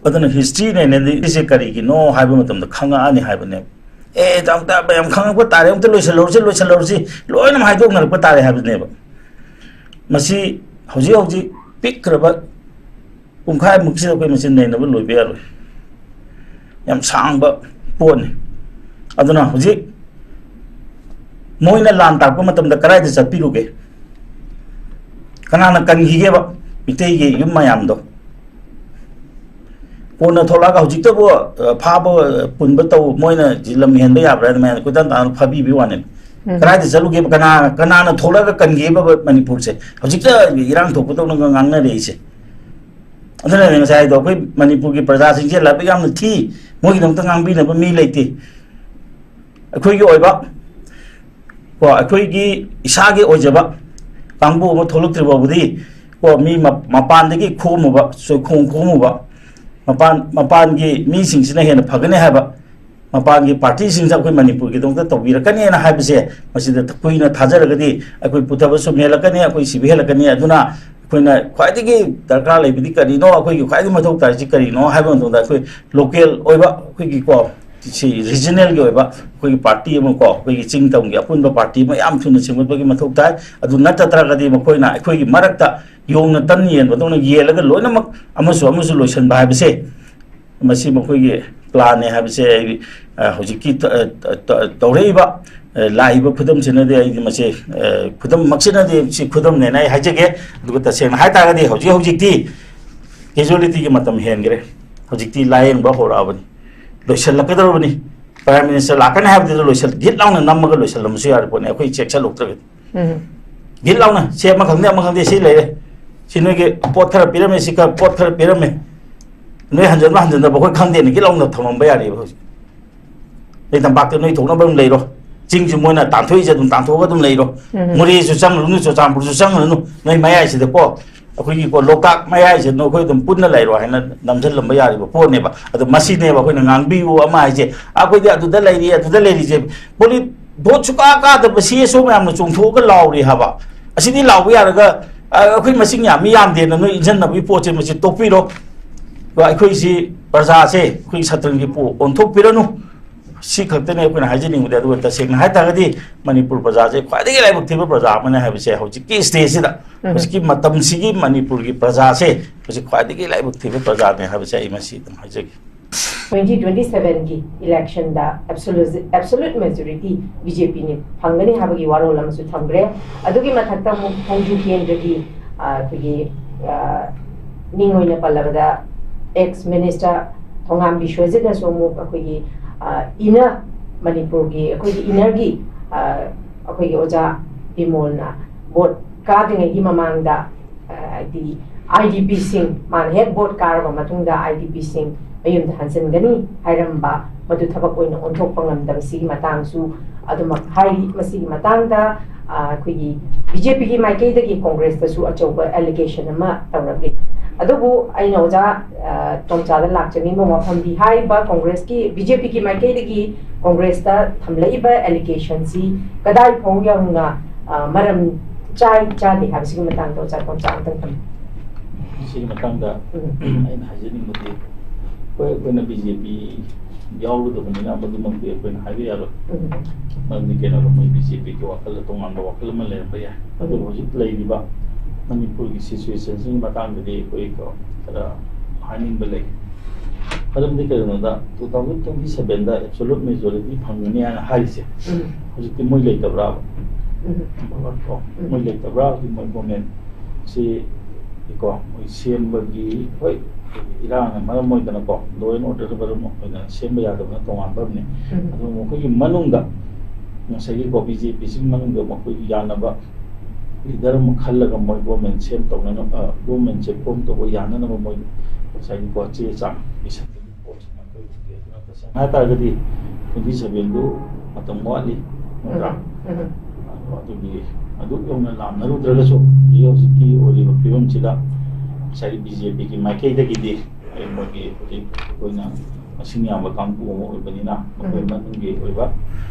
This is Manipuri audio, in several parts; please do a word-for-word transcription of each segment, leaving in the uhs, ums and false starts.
ꯑꯗꯨꯅ ꯍꯤꯁꯇ꯭ꯔꯤ ꯅꯩꯅꯗꯤ ꯁꯤꯁꯦ ꯀꯔꯤꯒꯤꯅꯣ ꯍꯥꯏꯕ ꯃꯇꯝꯗ ꯈꯪꯉꯛꯑꯅꯤ ꯍꯥꯏꯕꯅꯦꯕ꯫ ꯑꯦ, ꯇꯥꯃꯣ, ꯇꯥ-, ꯃꯌꯥꯝ ꯈꯪꯉꯛꯄ ꯇꯥꯔꯦ, ꯑꯝꯇ ꯂꯣꯏꯁꯤꯜꯍꯧꯔꯁꯤ, ꯂꯣꯏꯁꯤꯜꯍꯧꯔꯁꯤ, ꯂꯣꯏꯅꯃꯛ ꯍꯥꯏꯗꯣꯛꯅꯔꯛꯄ ꯇꯥꯔꯦ ꯍꯥꯏꯕꯅꯦꯕ꯫ ꯃꯁꯤ ꯍꯧꯖꯤꯛ ꯍꯧꯖꯤꯛ ꯄꯤꯛꯈ꯭ꯔꯕ ꯄꯨꯡꯈꯥꯏꯃꯨꯛꯁꯤꯗ ꯑꯩꯈꯣꯏ ꯃꯁꯤ ꯅꯩꯅꯕ ꯂꯣꯏꯕ ꯌꯥꯔꯣꯏ꯫ ꯌꯥꯝ ꯁꯥꯡꯕ ꯄꯣꯠꯅꯤ꯫ ꯑꯗꯨꯅ ꯍꯧꯖꯤꯛ ꯃꯣꯏꯅ ꯂꯥꯟ ꯇꯥꯛꯄ ꯃꯇꯝꯗ ꯀꯗꯥꯏꯗ ꯆꯠꯄꯤꯔꯨꯒꯦ? ꯀꯅꯥꯅ ꯀꯟꯈꯤꯒꯦꯕ ꯃꯤꯇꯩꯒꯤ ꯌꯨꯝ ꯃꯌꯥꯝꯗꯣ? ꯀꯣꯟꯅ ꯊꯣꯛꯂꯛꯑꯒ ꯍꯧꯖꯤꯛꯇꯕꯨ, ꯑ, ꯐꯥꯕ, ꯑ, ꯄꯨꯟꯕ ꯇꯧ, ꯃꯣꯏꯅ ꯁꯤ ꯂꯝ ꯍꯦꯟꯕ ꯌꯥꯕ꯭ꯔꯥ ꯍꯥꯏꯅ ꯃꯌꯥꯝꯅ ꯀꯣꯏꯇꯥꯟ ꯇꯥꯟꯅ ꯐꯥꯕꯤꯕꯒꯤ ꯋꯥꯅꯦꯕ꯫ ꯎꯝ꯫ ꯀꯗꯥꯏꯗ ꯆꯠꯂꯨꯒꯦꯕ? ꯀꯅꯥ, ꯀꯅꯥꯅ ꯊꯣꯛꯂꯛꯑꯒ ꯀꯟꯒꯦꯕ ꯃꯅꯤꯄꯨꯔꯁꯦ? ꯍꯧꯖꯤꯛꯇ ꯏꯔꯥꯡ ꯊꯣꯛꯄꯗꯧꯅ ꯉꯥꯡꯅꯔꯛꯏꯁꯦ꯫ ꯑꯗꯨꯅꯅꯦ ꯉꯁꯥꯏ ꯍꯥꯏꯗꯣ, ꯑꯩꯈꯣꯏ ꯃꯅꯤꯄꯨꯔꯒꯤ ꯄ꯭ꯔꯖꯥꯁꯤꯡꯁꯦ ꯂꯥꯏꯕꯛ ꯌꯥꯝꯅ ꯊꯤ, ꯃꯣꯏꯒꯤꯗꯃꯛꯇ ꯉꯥꯡꯕꯤꯅꯕ ꯃꯤ ꯂꯩꯇꯦ꯫ ꯑꯩꯈꯣꯏꯒꯤ ꯑꯣꯏꯕ, ꯀꯣ, ꯑꯩꯈꯣꯏꯒꯤ ꯏꯁꯥꯒꯤ ꯑꯣꯏꯖꯕ ꯀꯥꯡꯕꯨ ꯑꯃ ꯊꯣꯛꯂꯛꯇ꯭ꯔꯤ ꯐꯥꯎꯕꯗꯤ, ꯀꯣ, ꯃꯤ ꯃ-, ꯃꯄꯥꯟꯗꯒꯤ ꯈꯣꯝꯃꯨꯕ, ꯆꯣꯏꯈꯣꯡ ꯈꯣꯝꯃꯨꯕ, ꯃꯄꯥꯟ, ꯃꯄꯥꯟꯒꯤ ꯃꯤꯁꯤꯡꯁꯤꯅ ꯍꯦꯟꯅ ꯐꯒꯅꯤ ꯍꯥꯏꯕ, ꯃꯄꯥꯟꯒꯤ ꯄꯥꯔꯇꯤꯁꯤꯡꯁꯤꯅ ꯑꯩꯈꯣꯏ ꯃꯅꯤꯄꯨꯔꯒꯤꯗꯃꯛꯇ ꯇꯧꯕꯤꯔꯛꯀꯅꯤꯅ ꯍꯥꯏꯕꯁꯦ, ꯃꯁꯤꯗ ꯀꯨꯏꯅ ꯊꯥꯖꯔꯒꯗꯤ ꯑꯩꯈꯣꯏ ꯄꯨꯊꯕ ꯁꯨꯝ ꯍꯦꯜꯂꯛꯀꯅꯤ, ꯑꯩꯈꯣꯏ ꯁꯤꯕ ꯍꯦꯜꯂꯛꯀꯅꯤ꯫ ꯑꯗꯨꯅ ꯑꯩꯈꯣꯏꯅ ꯈ꯭ꯋꯥꯏꯗꯒꯤ ꯗꯔꯀꯥꯔ ꯂꯩꯕꯗꯤ ꯀꯔꯤꯅꯣ, ꯑꯩꯈꯣꯏꯒꯤ ꯈ꯭ꯋꯥꯏꯗꯒꯤ ꯃꯊꯧ ꯇꯥꯔꯤꯁꯤ ꯀꯔꯤꯅꯣ ꯍꯥꯏꯕ ꯃꯇꯝꯗ, ꯑꯩꯈꯣꯏ ꯂꯣꯀꯦꯜ ꯑꯣꯏꯕ, ꯑꯩꯈꯣꯏꯒꯤꯀꯣ, ꯁꯤ ꯔꯤꯖꯅꯦꯜꯒꯤ ꯑꯣꯏꯕ ꯑꯩꯈꯣꯏꯒꯤ ꯄꯥꯔꯇꯤ ꯑꯃ ꯀꯣ, ꯑꯩꯈꯣꯏꯒꯤ ꯆꯤꯡ ꯇꯝꯒꯤ ꯑꯄꯨꯟꯕ ꯄꯥꯔꯇꯤ ꯑꯃ ꯌꯥꯝ ꯊꯨꯅ ꯁꯦꯝꯒꯠꯄꯒꯤ ꯃꯊꯧ ꯇꯥꯏ꯫ ꯑꯗꯨ ꯅꯠꯇ ꯇꯥꯔꯒꯗꯤ ꯃꯈꯣꯏꯅ ꯑꯩꯈꯣꯏꯒꯤ ꯃꯔꯛꯇ ꯌꯣꯡꯅ ꯇꯟ ꯌꯦꯟꯕꯗꯧꯅ ꯌꯦꯜꯂꯒ ꯂꯣꯏꯅꯃꯛ ꯑꯃꯁꯨ ꯑꯃꯁꯨ ꯂꯣꯏꯁꯤꯟꯕ ꯍꯥꯏꯕꯁꯦ, ꯃꯁꯤ ꯃꯈꯣꯏꯒꯤ ꯄ꯭ꯂꯥꯟꯅꯦ ꯍꯥꯏꯕꯁꯦ ꯑꯩ, ꯑ, ꯍꯧꯖꯤꯛꯀꯤ ꯇ-, ꯑ, ꯇ-, ꯇꯧꯔꯛꯏꯕ, ꯑ, ꯂꯥꯛꯏꯕ ꯈꯨꯗꯝꯁꯤꯅꯗꯤ ꯑꯩꯗꯤ ꯃꯁꯤ, ꯑ, ꯈꯨꯗꯝꯃꯛꯁꯤꯅꯗꯤ ꯁꯤ ꯈꯨꯗꯝꯅꯦꯅ ꯑꯩ ꯍꯥꯏꯖꯒꯦ꯫ ꯑꯗꯨꯒ ꯇꯁꯦꯡꯅ ꯍꯥꯏ ꯇꯥꯔꯒꯗꯤ ꯍꯧꯖꯤꯛ ꯍꯧꯖꯤꯛꯇꯤ ꯀꯦꯖꯨꯋꯦꯂꯤꯇꯤꯒꯤ ꯃꯇꯝ ꯍꯦꯟꯈ꯭ꯔꯦ꯫ ꯍꯧꯖꯤꯛꯇꯤ ꯂꯥꯏꯌꯦꯡꯕ ꯍꯧꯔꯛꯑꯕꯅꯤ, ꯂꯣꯏꯁꯤꯜꯂꯛꯀꯗꯧꯔꯕꯅꯤ꯫ ꯄ꯭ꯔꯥꯏꯝ ꯃꯤꯅꯤꯁꯇꯔ ꯂꯥꯛꯀꯅꯤ ꯍꯥꯏꯕꯗꯨꯗ ꯂꯣꯏꯁꯤꯜ-, ꯒꯤꯠ ꯂꯥꯎꯅ ꯅꯝꯃꯒ ꯂꯣꯏꯁꯤꯜꯂꯝꯕꯁꯨ ꯌꯥꯔꯦ ꯄꯣꯠꯅꯤ, ꯑꯩꯈꯣꯏ ꯆꯦꯛꯁꯤꯜꯍꯧꯗ꯭ꯔꯒꯗꯤ꯫ ꯎꯝ꯫ ꯒꯤꯠ ꯂꯥꯎꯅ, ꯁꯤ ꯑꯃ ꯈꯪꯗꯦ, ꯑꯃ ꯈꯪꯗꯦ, ꯁꯤ ꯂꯩꯔꯦ, ꯁꯤ ꯅꯣꯏꯒꯤ ꯄꯣꯠ ꯈꯔ ꯄꯤꯔꯝꯃꯦ, ꯁꯤ ꯈꯔ, ꯄꯣꯠ ꯈꯔ ꯄꯤꯔꯝꯃꯦ, ꯅꯣꯏ ꯍꯟꯖꯟꯕ ꯍꯟꯖꯟꯗꯕ ꯑꯩꯈꯣꯏ ꯈꯪꯗꯦꯅ ꯒꯤꯠ ꯂꯥꯎꯅ ꯊꯝꯃꯝꯕ ꯌꯥꯔꯤꯕ ꯍꯧꯖꯤꯛ꯫ ꯅꯣꯏ ꯇꯝꯄꯥꯛꯇ ꯅꯣꯏ ꯊꯣꯛꯅꯕ ꯑꯗꯨꯝ ꯂꯩꯔꯣ, ꯆꯤꯡꯁꯨ ꯃꯣꯏꯅ ꯇꯥꯟꯊꯣꯛꯏꯁꯦ ꯑꯗꯨꯝ ꯇꯥꯟꯊꯣꯛꯑꯒ ꯑꯗꯨꯝ ꯂꯩꯔꯣ꯫ ꯎꯝ꯫ ꯃꯣꯔꯦꯁꯨ ꯆꯪꯉꯨꯔꯅꯨ, ꯆꯨꯔꯆꯥꯟꯄꯨꯔꯁꯨ ꯆꯪꯉꯨꯔꯅꯨ, ꯅꯣꯏ ꯃꯌꯥꯏꯁꯤꯗꯀꯣ, ꯑꯩꯈꯣꯏꯒꯤꯀꯣ, ꯂꯣꯛꯇꯥꯛ ꯃꯌꯥꯏꯁꯦ ꯅꯈꯣꯏ ꯑꯗꯨꯝ ꯄꯨꯟꯅ ꯂꯩꯔꯣ ꯍꯥꯏꯅ ꯅꯝꯁꯤꯜꯂꯝꯕ ꯌꯥꯔꯤꯕ ꯄꯣꯠꯅꯦꯕ꯫ ꯑꯗꯣ ꯃꯁꯤꯅꯦꯕ ꯑꯩꯈꯣꯏꯅ ꯉꯥꯡꯕꯤꯌꯨ ꯑꯃ ꯍꯥꯏꯁꯦ, ꯑꯩꯈꯣꯏꯗꯤ ꯑꯗꯨꯗ ꯂꯩꯔꯤ, ꯑꯗꯨꯗ ꯂꯩꯔꯤꯁꯦ, ꯄꯣꯂꯤ-, ꯚꯣꯠ ꯁꯨꯀꯥ ꯀꯥꯗꯕ ꯁꯤ ꯑꯦꯁ ꯑꯣ ꯃꯌꯥꯝꯅ ꯆꯣꯡꯊꯣꯛꯑꯒ ꯂꯥꯎꯔꯤ ꯍꯥꯏꯕ꯫ ꯑꯁꯤꯗꯤ ꯂꯥꯎꯕ ꯌꯥꯔꯒ, ꯑ, ꯑꯩꯈꯣꯏ ꯃꯁꯤꯡ ꯌꯥꯝꯃꯤ ꯌꯥꯝꯗꯦꯅ ꯅꯣꯏ ꯏꯟꯖꯟꯅꯕꯒꯤ ꯄꯣꯠꯁꯦ ꯃꯁꯤ ꯇꯣꯛꯄꯤꯔꯣ꯫ ꯑꯩꯈꯣꯏꯁꯤ ꯄ꯭ꯔꯖꯥꯁꯦ ꯑꯩꯈꯣꯏ ꯁꯇ꯭ꯔꯪꯒꯤ ꯄꯣ ꯑꯣꯟꯊꯣꯛꯄꯤꯔꯅꯨ꯫ ꯁꯤ ꯈꯛꯇꯅꯦ ꯑꯩꯈꯣꯏꯅ ꯍꯥꯏꯖꯅꯤꯡꯕꯗꯤ꯫ ꯑꯗꯨꯒ ꯇꯁꯦꯡꯅ ꯍꯥꯏꯇꯥꯔꯒꯗꯤ ꯃꯅꯤꯄꯨꯔ ꯄ꯭ꯔꯖꯥꯁꯦ ꯈ꯭ꯋꯥꯏꯗꯒꯤ ꯂꯥꯏꯕꯛ ꯊꯤꯕ ꯄ꯭ꯔꯖꯥ ꯑꯃꯅꯦ ꯍꯥꯏꯕꯁꯦ ꯍꯧꯖꯤꯛꯀꯤ stage ꯁꯤꯗ, ꯎꯝ꯫ ꯍꯧꯖꯤꯛꯀꯤ ꯃꯇꯝꯁꯤꯒꯤ ꯃꯅꯤꯄꯨꯔꯒꯤ ꯄ꯭ꯔꯖꯥꯁꯦ ꯍꯧꯖꯤꯛ ꯈ꯭ꯋꯥꯏꯗꯒꯤ ꯂꯥꯏꯕꯛ ꯊꯤꯕ ꯄ꯭ꯔꯖꯥꯅꯦ ꯍꯥꯏꯕꯁꯦ ꯑꯩ ꯃꯁꯤ ꯑꯗꯨꯝ ꯍꯥꯏꯖꯒꯦ꯫ Twenty twenty seven ꯒꯤ election ꯗ absolute, absolute majority B J P ꯅ ꯐꯪꯒꯅꯤ ꯍꯥꯏꯕꯒꯤ ꯋꯥꯔꯣꯜ ꯑꯃꯁꯨ ꯊꯝꯈ꯭ꯔꯦ꯫ ꯑꯗꯨꯒꯤ ꯃꯊꯛꯇ ꯑꯃꯨꯛ ꯈꯣꯡꯖꯨ ꯀꯦꯟꯗ꯭ꯔꯒꯤ, ꯑ, ꯑꯩꯈꯣꯏꯒꯤ, ꯑ, ꯃꯤꯡ ꯑꯣꯏꯅ ꯄꯜꯂꯕꯗ ex minister ꯊꯣꯉꯥꯝ ꯕꯤꯁ꯭ꯋꯖꯤꯠꯅꯁꯨ ꯑꯃꯨꯛ ꯑꯩꯈꯣꯏꯒꯤ, ꯑ, inner, ꯃꯅꯤꯄꯨꯔꯒꯤ ꯑꯩꯈꯣꯏꯒꯤ inner ꯒꯤ, ꯑ, ꯑꯩꯈꯣꯏꯒꯤ ꯑꯣꯖꯥ ꯕꯤꯃꯣꯜꯅ vote ꯀꯥꯗ꯭ꯔꯤꯉꯩꯒꯤ ꯃꯃꯥꯡꯗ, ꯑ, ꯍꯥꯏꯗꯤ I D P ꯁꯤꯡ, ꯃꯥꯅ ꯍꯦꯛ vote ꯀꯥꯔꯕ ꯃꯇꯨꯡꯗ I D P ꯁꯤꯡ ꯃꯌꯨꯝꯗ ꯍꯟꯖꯤꯟꯒꯅꯤ ꯍꯥꯏꯔꯝꯕ, ꯃꯗꯨ ꯊꯕꯛ ꯑꯣꯏꯅ ꯑꯣꯟꯊꯣꯛꯄ ꯉꯝꯗꯕꯁꯤꯒꯤ ꯃꯇꯥꯡꯁꯨ ꯑꯗꯨꯃꯛ ꯍꯥꯏꯔꯤ꯫ ꯃꯁꯤꯒꯤ ꯃꯇꯥꯡꯗ, ꯑ, ꯑꯩꯈꯣꯏꯒꯤ B J P ꯒꯤ ꯃꯥꯏꯀꯩꯗꯒꯤ Congress ꯇꯁꯨ ꯑꯆꯧꯕ allegation ꯑꯃ ꯇꯧꯔꯛꯂꯤ꯫ ꯑꯗꯨꯕꯨ ꯑꯩꯅ ꯑꯣꯖꯥ, ꯑ, ꯇꯣꯝꯆꯥꯗ ꯂꯥꯛꯆꯅꯤꯡꯕ ꯋꯥꯐꯝꯗꯤ, ꯍꯥꯏꯔꯤꯕ Congress ꯀꯤ, B J P ꯒꯤ ꯃꯥꯏꯀꯩꯗꯒꯤ Congress ꯇ ꯊꯝꯂꯛꯏꯕ allegation ꯁꯤ ꯀꯗꯥꯏ ꯐꯥꯎ ꯌꯧꯅ, ꯑ, ꯃꯔꯝ ꯆꯥꯏ ꯆꯥꯗꯦ ꯍꯥꯏꯕꯁꯤꯒꯤ ꯃꯇꯥꯡꯗ ꯑꯣꯖꯥ ꯇꯣꯝꯆꯥ ꯑꯝꯇꯪ ꯊꯝꯕꯤꯌꯨ꯫ ꯃꯁꯤꯒꯤ ꯃꯇꯥꯡꯗ ꯎꯝ꯫ ꯑꯩꯅ ꯍꯥꯏꯖꯅꯤꯡꯕꯗꯤ, ꯍꯣꯏ, ꯑꯩꯈꯣꯏꯅ B J P ꯌꯥꯎꯔꯨꯗꯕꯅꯤꯅ ꯃꯗꯨꯃꯛꯇꯤ ꯑꯩꯈꯣꯏꯅ ꯍꯥꯏꯕ ꯌꯥꯔꯣꯏ꯫ ꯎꯝ꯫ ꯃꯔꯝꯗꯤ ꯀꯩꯅꯣꯗ ꯃꯣꯏ B J P ꯒꯤ ꯋꯥꯈꯜꯗ ꯇꯣꯉꯥꯟꯕ ꯋꯥꯈꯜ ꯑꯃ ꯂꯩꯔꯝꯕ ꯌꯥꯏ꯫ ꯑꯗꯨꯕꯨ ꯎꯝ꯫ ꯍꯧꯖꯤꯛ ꯂꯩꯔꯤꯕ ꯃꯅꯤꯄꯨꯔꯒꯤ situation ꯁꯤꯒꯤ ꯃꯇꯥꯡꯗꯗꯤ ꯑꯩꯈꯣꯏ ꯈꯔ ꯍꯥꯏꯅꯤꯡꯕ ꯂꯩ꯫ ꯃꯔꯝꯗꯤ ꯀꯩꯒꯤꯅꯣꯗ, two thousand twenty seven ꯗ absolute majority ꯐꯪꯒꯅꯤ ꯍꯥꯏꯅ ꯍꯥꯏꯔꯤꯁꯦ, ꯎꯝ꯫ ꯍꯧꯖꯤꯛꯇꯤ ꯃꯣꯏ ꯂꯩꯇꯕ꯭ꯔꯥꯕ? ꯎꯝ꯫ ꯀꯣ? ꯎꯝ꯫ ꯃꯣꯏ ꯂꯩꯇꯕ꯭ꯔꯥ? ꯍꯧꯖꯤꯛ ꯃꯣꯏ government ꯁꯤ ꯀꯣ, ꯃꯣꯏ ꯁꯦꯝꯕꯒꯤ, ꯍꯣꯏ, ꯏꯔꯥꯡꯅ ꯃꯔꯝ ꯑꯣꯏꯗꯅꯀꯣ, law and order ꯃꯔꯝ ꯑꯣꯏꯗꯅ ꯁꯦꯝꯕ ꯌꯥꯗꯕꯅ ꯇꯣꯉꯥꯟꯕ ꯑꯃꯅꯤ꯫ ꯎꯝ꯫ ꯑꯗꯨꯕꯨ ꯃꯈꯣꯏꯒꯤ ꯃꯅꯨꯡꯗ ꯉꯁꯥꯏꯒꯤ ꯀꯣ, B J P ꯁꯤꯒꯤ ꯃꯅꯨꯡꯗ ꯃꯈꯣꯏꯒꯤ ꯌꯥꯅꯕ leader ꯑꯃ ꯈꯜꯂꯒ ꯃꯣꯏ government ꯁꯦꯝ ꯇꯧꯅꯅꯕ, ꯑ, government ꯁꯦ form ꯇꯧꯕ ꯌꯥꯅꯅꯕ ꯃꯣꯏ ꯉꯁꯥꯏꯒꯤ ꯀꯣ, ꯆꯦ ꯆꯥꯡ ꯄꯤꯁꯟꯕꯒꯤ ꯄꯣꯠꯁꯤꯅ ꯑꯩꯈꯣꯏ ꯍꯧꯖꯤꯛ ꯑꯗꯨꯅ ꯇꯁꯦꯡꯅ ꯍꯥꯏꯇꯥꯔꯒꯗꯤ twenty seven ꯗꯨ ꯃꯇꯝ ꯋꯥꯠꯂꯤ, ꯅꯠꯇ꯭ꯔꯥ? ꯎꯝ, ꯎꯝ꯫ ꯑꯗꯣ ꯑꯗꯨꯒꯤ ꯑꯗꯨꯛ ꯌꯧꯅ ꯂꯥꯝꯅꯔꯨꯗ꯭ꯔꯒꯁꯨ ꯍꯧꯖꯤꯛ ꯍꯧꯖꯤꯛꯀꯤ ꯑꯣꯏꯔꯤꯕ ꯐꯤꯕꯝꯁꯤꯗ ꯉꯁꯥꯏꯒꯤ B J P ꯒꯤ ꯃꯥꯏꯀꯩꯗꯒꯤꯗꯤ ꯑꯩ ꯃꯣꯏꯒꯤ ꯍꯧꯖꯤꯛ ꯑꯩꯈꯣꯏꯅ ꯃꯁꯤꯡ ꯌꯥꯝꯕ ꯀꯥꯡꯕꯨ ꯑꯃ ꯑꯣꯏꯕꯅꯤꯅ ꯃꯈꯣꯏ ꯎꯝ꯫ ꯃꯅꯨꯡꯒꯤ ꯑꯣꯏꯕ